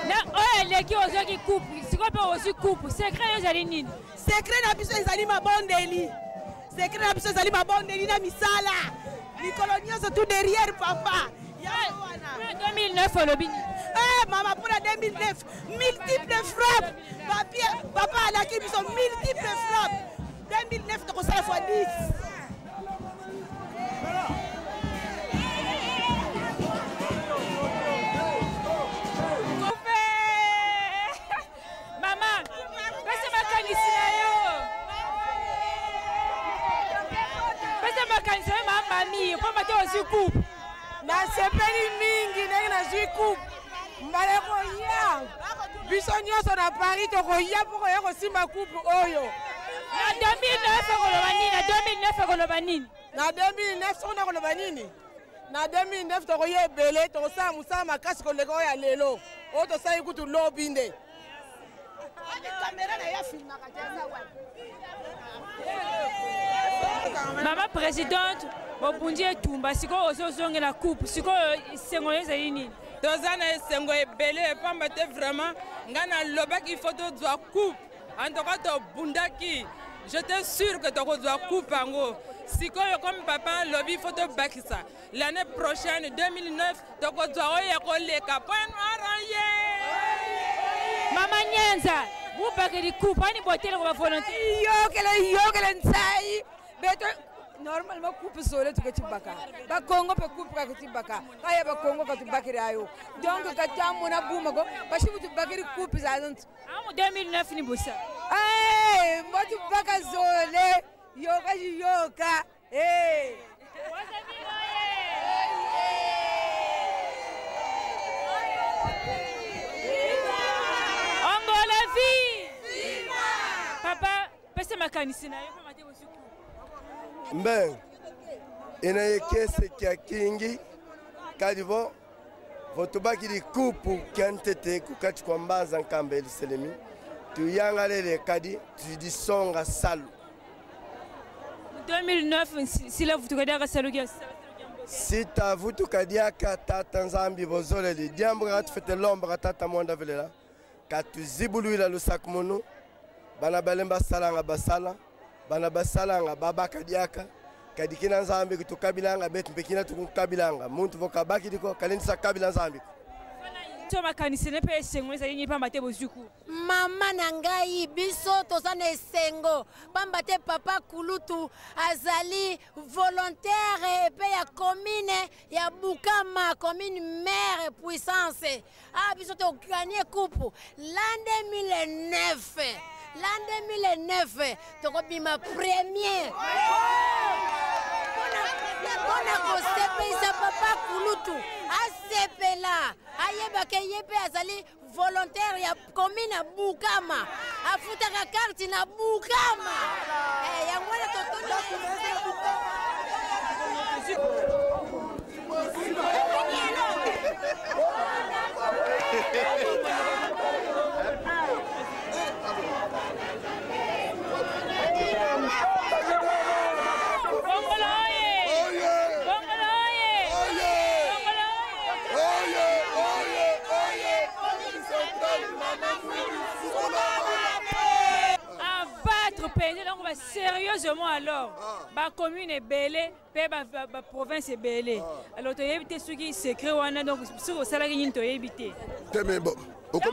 na oyo eleki ozwaki coupe, sikoyo mpe ozwi coupe, secret yo ezali nini? Secret na biso ezali mabondeli. Secret na biso ezali mabondeli na misala mikolo nyonso, tout derrière papa. Yango wana 2009 olobi nini? Eh, mama, mpona 2009 multiple frappe. Papie papa alaki biso multiple frappe. 2009 tokosala fois 10. Mama, pesa makanisi na yo, pesa makanisi na yo, mama mami, mpamba te ozwi coupe. Nasepeli mingi ndenge nazwi coupe. Mbala koya, biso nyonso na Paris tokoya mpo koya kosimba coupe oyo. Na 2009 ekoloba nini? Na 2009 ekoloba nini? Na 2009 soko nakoloba nini? Na 2009 tokoya ebele, tokosala mosala makasi koleka oyo ya lelo oyo tosali kutu lobi nde. Mama présidente, bobundi etumba, sikoyo ozozongela coupe, sikoyo esengo ezali nini? Toza na esengo ebele, pamba te vraiment ngai nalobaki il faut tozwa coupe. En tout cas tobundaki, j'étais sûr que tokozwa coupe yango. Sikoyo comme papa alobi il faut tobakisa, l'année prochaine 2009 tokozwa oyo ya koleka. Point Noir ye! Mama Nyanza, bubakeli coupe ani botele ko bavolontaire. Yokele yokele ntsai beto. Normalement coupe sole tuketibaka bakongo mpe coupe kaketibaka kaya bakongo katubakiri ayo, donc katamona bumako bashibu tubakiri coupe zazantu. Amu 2009 ni busa. Hey, mbotubaka zole yoka yoka, hey. Angola vie! Papa, pesa makanisi na yo mpamba te bozwi coupe. Mbe ina ye kese kya kingi kadi vo votubakili kupu kya ntete kukati kwa mbanza nkamba Yelusalemi tuyangalele kadi tudisonga salu. 2009 sila vutukadiaka saluki. Sita vutukadiaka tata Nzambi bozoleli diambu katufete lomba ka tata mwanda velela katuzibuluila lusaku munu bana balemba salanga basala bana basalanga babakadiaka kadikina Nzambi kutukabilanga betu mpekina tukukabilanga muntu vokabakiliko kalindisa kabila Nzambi. To makanisi ne mpe esengo ezali nini pamba te bozwi coupe? Mama na ngai, biso toza na esengo pamba te papa kulutu azali volontaire epe ya commune ya Bukama, commune mère puissance. Ah, biso toganye coupe l'an 2009. L'an 2009 tokobima premier mpona kosepelisa papa kulutu, asepela, ayebaka ye mpe azali volontaire ya commune ya Bukama, afutaka carte na Bukama. Eh, yango wana totondi. Bongola oye! Bongola oye! Bongola oye! Abattre mpenza donc ba sérieusement. Alors bacommune ebele mpe baprovince ebele, alors toyebi te soki secret wana, donc soki osalaki nini toyebi te. Te mais bon.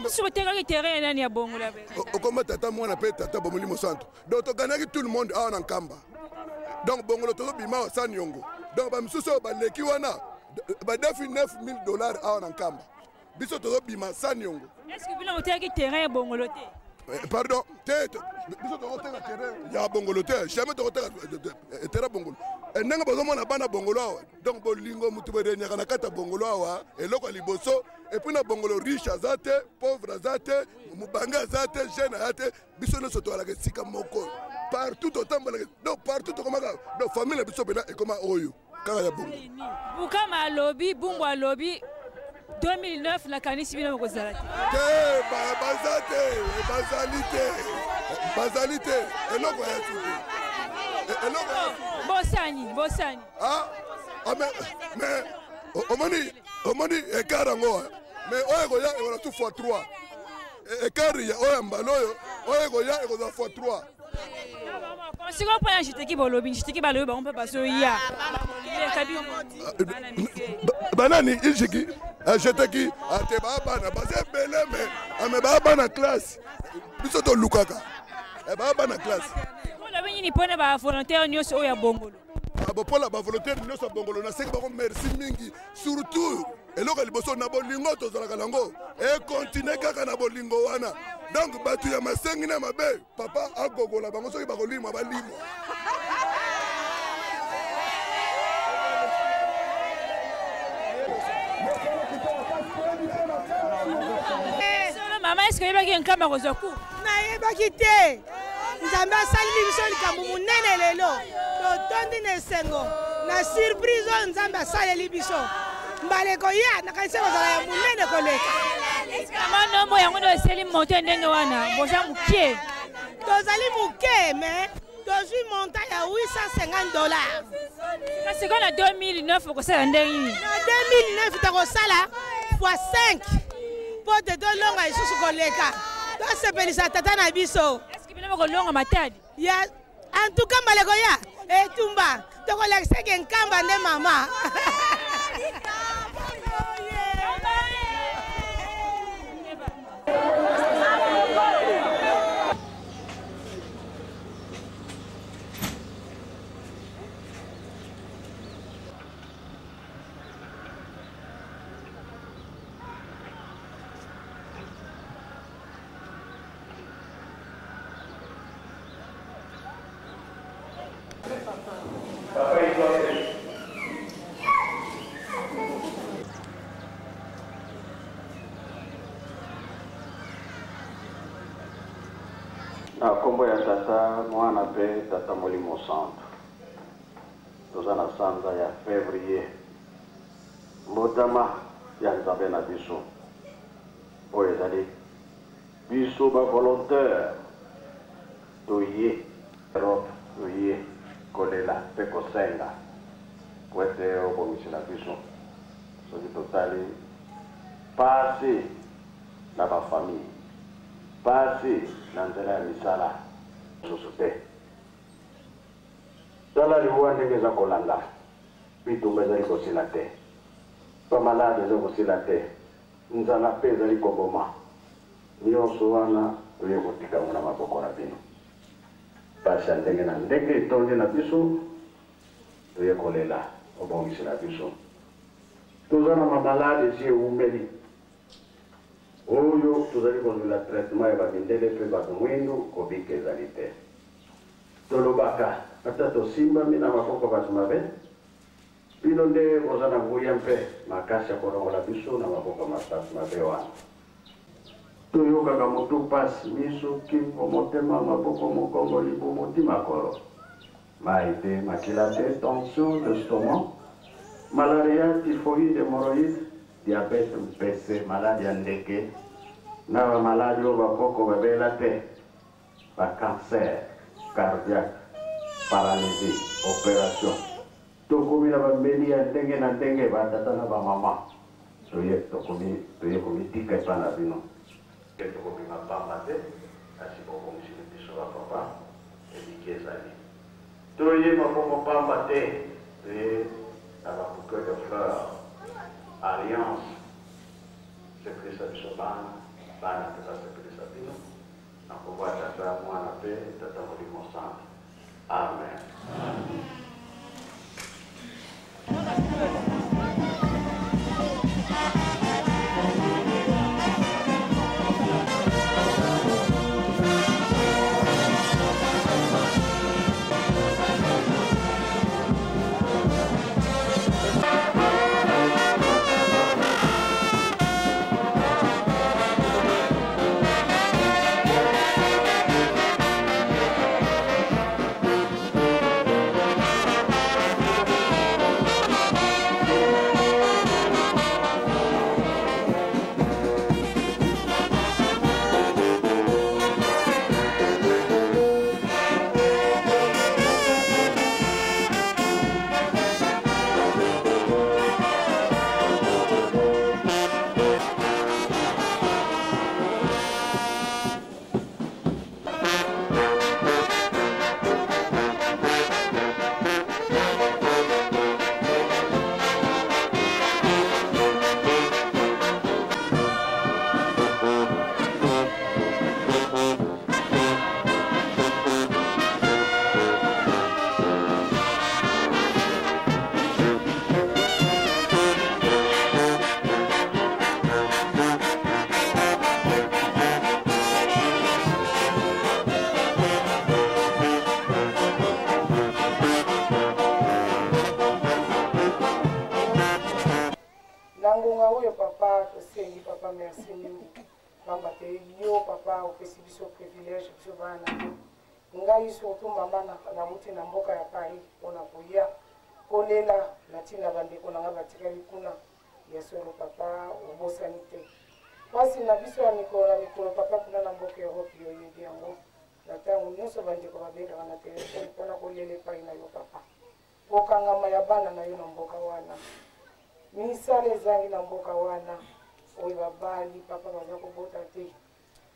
Soki otekaki terrain ya nani ya Bongola? Okoma tata mwana mpe tata bomolimo santo, donc toganaki tout le monde awa na Nkamba. Donc Bongolo tozobima awa sa niongo, donc bamisusu oyo baleki wana badefi 9000 dollars awa na Nkamba. Biso tozobima sans niongo. Est ce que bino botekaki terrain ya Bongolo te? Pardon, te, biso tokoteka terrain ya Bongolo te, jamais tokoteka terrain Bongolo. Ndenge bozomona bana Bongolo awa, donc bolingo motu borenyaka na kati ya Bongolo awa, eloko ya liboso. Et puis na Bongolo riche aza te, pauvre aza te, mobange aza te, jeune aza te, biso nyonso toalaka esika moko partout totambolaka, donc partout tokomaka, donc famille na biso mpena ekoma oyo kaka ya Bongo. Bukama alobi, Bumbu alobi 2009 nakanisi bino bokozala te. Te, baza te, bazali te, bazali te, eloko ya su te, eloko ya su. Bosani, bosani. Ah, ah, mais omoni, omoni écart yango, mais oyo ekoya ekozala tu fois 3. Écart ya oyo ya mbala oyo, oyo ekoya ekozala fois 3. Sikoyo mpo ya njiteki bolobi, njiteki balobi bango mpe bazoya. Banani ijiki jeteki ate baa bana baza ebele me ame baa bana classe biso tolukaka baa bana classe. Olobi nini mpona ba volontaire nyonso oyo ya Bongolo? Bopola ba volontaire nyonso ya Bongolo nasengi bango merci mingi, surtout eloko ya liboso na bolingo tozalaka nango ekontinue kaka na bolingo wana. Donc bato ya masengi na mabe papa agogola bango, soki bakolimwa balimwa. Solo mama, est-ce que oyebaki Nkamba kozwa ku? Nayebaki te. Nzambe asaleli biso likambo monene lelo, totondi na esengo na surprise oyo Nzambe asaleli biso. Mbala ekoya nakanisi ekozala ya monene koleka. Mama, nombo yango nde eseli moto ndenge wana, boza moke. Tozali moke mais tozwi montant ya 850 $. Kasi ko na 2009 okosala ndenge nini? Na 2009 tokosala fois 5 mpo te tolonga lisusu koleka, tosepelisa tata na biso. Est-ce que bino bokolonga Matadi? Ya, en tout cas mbala ekoya etumba tokolakisa ke Nkamba nde mama. Na nkombo ya Tata, Mwana mpe Tata Molimo Santu, toza na sanza ya février, mbotama ya Nzambe na biso. Oyo ezali biso bavolontaire toye Europe, toye kolela mpe kosenga po ete obongisela biso. Soki totali pasi na bafamille, pasi na nzela ya misala mosusu te, tala liwa ndenge eza kolanda, bitumba ezali kosila te, bamalade eza kosila te, nzala mpe ezali koboma. Nyonso wana toye kotika yango na maboko na bino. Pasi ya ndenge na ndenge etondi na biso, toye kolela obongisela biso. Toza na mamalade esi ewumeli oyo tozali kozwela traitement ya bamindele mpe bato mwindu, kobika ezali te. Tolobaka ata tosimbami na maboko bato mabe, bino nde boza na nguya mpe makasi ya kolongola biso na maboko bato mabe wana. Toyokaka motu pasi, miso, kingo, motema, maboko, mokongo, libumu ti makolo, mai te, makila te, tension, l'estomac, malaria, typhoïde, hémorroïde, diabète, mpese, maladi ya ndeke na bamaladi oyo bakoko babela te, bacancer, cardiaque, paralysie, opération. Tokomi na bambeli ya ndenge na ndenge. Batata na bamama, toye tokomi, toye komitika epai na bino te, tokobima pamba te, kasi bobongisili biso bapapa eliki ezali. Toye maboko pamba te, toye na babouquet de fleurs, alliance. Sepelisa biso bana, bana mpe basepelisa bino, na nkombo ya Tata, Mwana mpe Tata Molimo Santu, amen. papa, merci mingi, pamba te yo papa opesi biso privilège, biso bana na yo. Ngai surtout mama nauti na mboka ya Paris mpona koya kolela na ntina bandeko na ngai batikali kuna. Ya solo papa, obosani te mpasi na biso ya mikolo na mikolo papa, kuna na mboka Europe. Yo oyebi yango. Na ntango nyonso bandeko babengaka na telefone mpona kolela epai na yo papa, kokangama ya bana na yo na mboka wana, misala ezangi na mboka wana, oyo babali papa baza kobota te,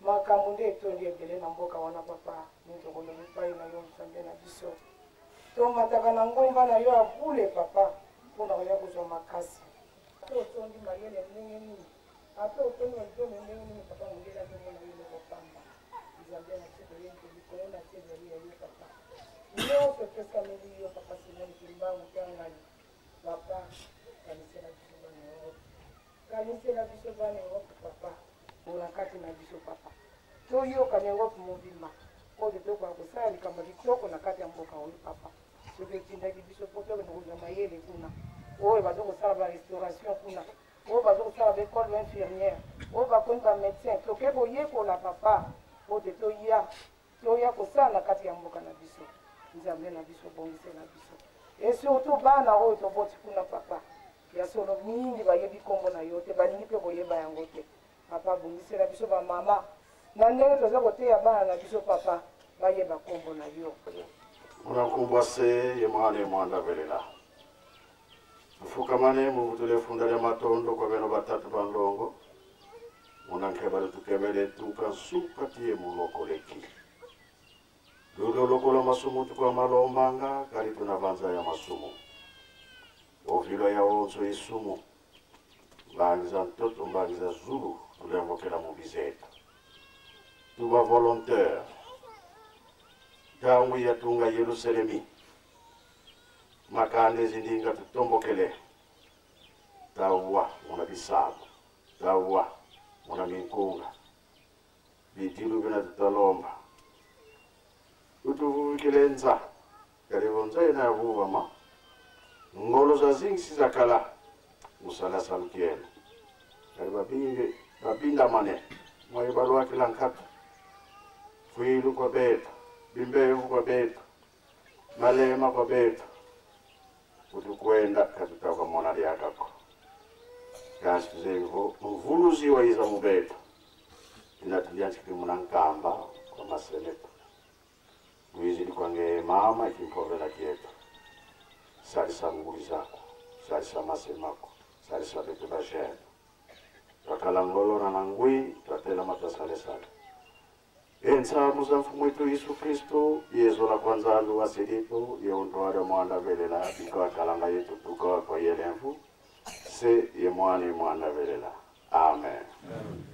makambo nde etondi ebele na mboka wana papa. Nini tokoloba epai na yo, Nzambe na biso? Tomataka na ngomba na yo ya bule papa mpona koya kozwa makasi. Ata otondi mayele ndenge nini, ata otondi mabitondo ndenge nini papa, mondele azomona yo eloko pamba. Nzambe na biso, toyebi te likolo na se ezali ya yo papa, nyonso epesameli yo papa Simon Kimbangu Kiangani. Papa, kanisela biso bana Europe, kanisela biso bana Europe papa, mpona kati na biso papa, toyokana Europe mobimba oyo tokoka kosala likambo kitoko na kati ya mboka oyo papa. Soki etindaki biso mpo tokende kozwa mayele kuna, oyo baza kosala barestauration kuna, oyo baza kosala baekole bainfirmière, oyo bakomi bamédecin, toke koyekola papa, po te toya toya kosala na kati ya mboka na biso. Nzambe na biso, bongisela biso, et surtout bana oyo toboti kuna papa. Ya solo, mingi bayebi nkombo na yo te, balingi mpe koyeba yango te papa. Bongisela biso bamama na ndenge toza koteya bana na biso papa, bayeba nkombo na yo. Unakumbwa se ye mwana ye mwanda velela mfukamane muvutule funda lya matondo kwa beno batatu bandongo munankebale tukebele tuka nsuka tiye mulokoleki lulo lokola masumu tukwa malombanga kali tuna banza ya masumu ovilo ya onso isumu mbangiza ntoto mbangiza zulu tulembokela mubizetu tuba volontaire ntango yatunga Yerusalemi makande zindinga tutombokele tawa muna bisabo tawa muna minkunga bitilu bina tutalomba utuvukile nza kalivo nza ina yavuvama ngolo za zingi sizakala musala salukiene kali babinge babindamane mwaye balwakila nkatu fwilu kwa beta bimbevu kwa beta malema kwa beta kutukwenda katutaka mona lyakako kasi tuzengo mvuluzi wa iza mubeta inatujanchikili munankamba kwa maseneta lwizili kwange mama ikimpovela kietu salisa nguli zako, salisa masemako, salisa betu bajene twakalangolo na nangwi twatela matasalesale ensamu za mfumu wetu Yesu Kristo yezo la kwanza andu wasilipo yeuntoare mwana velela ikawa kalanga yetu tukawa kwa yelemfu se ye mwana mwana velela. Amen, amen.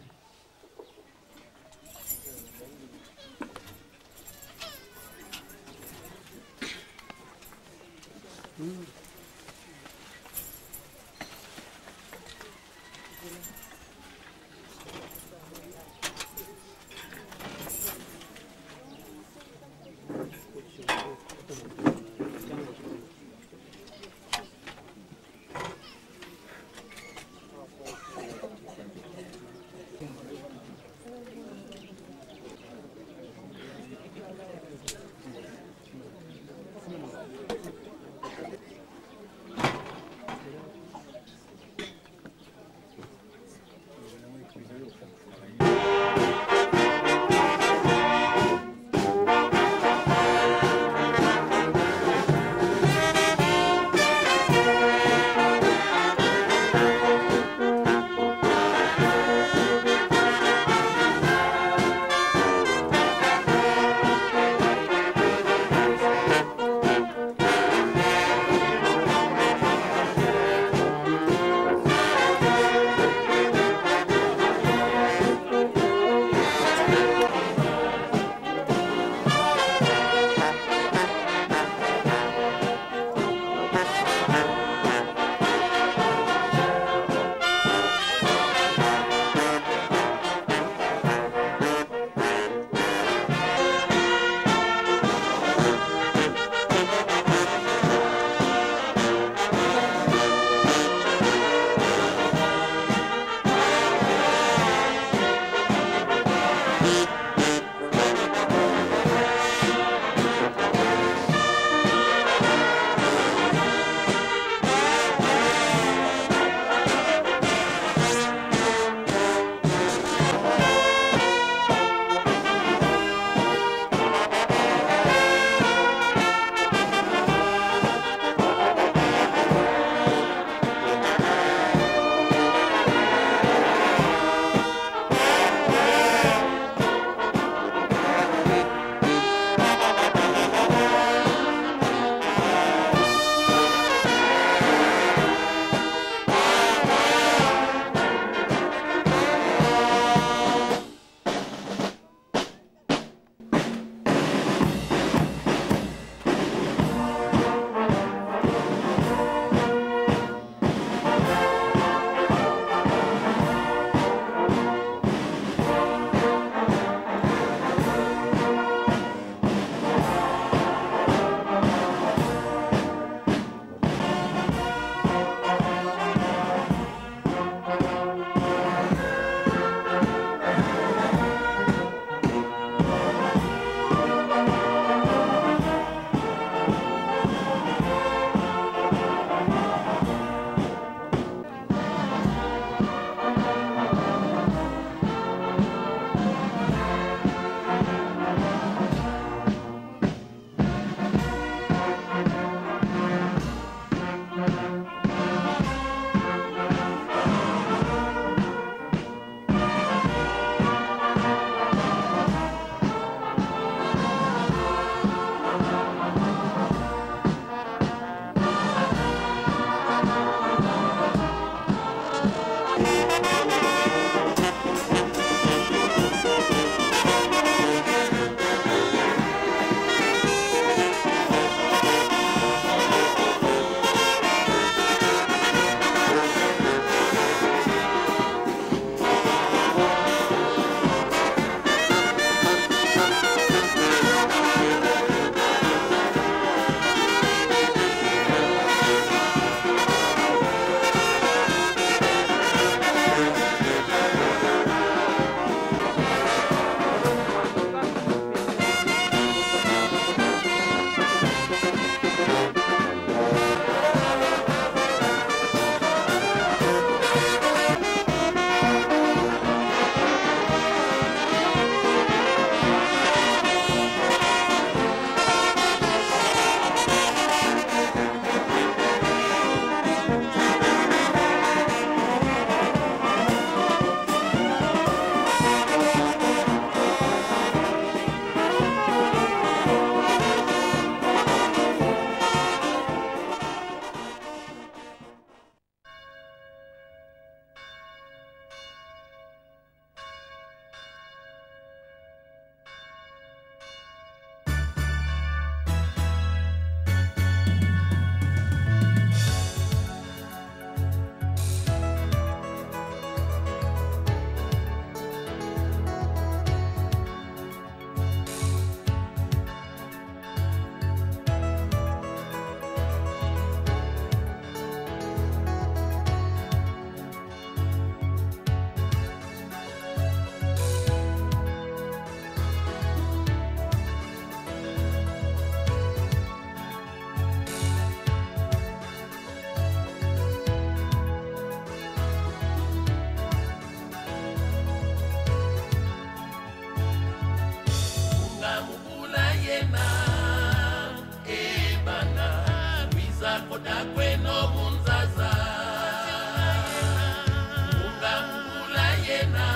Tena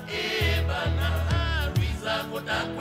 ebana Luiza kotakwenda.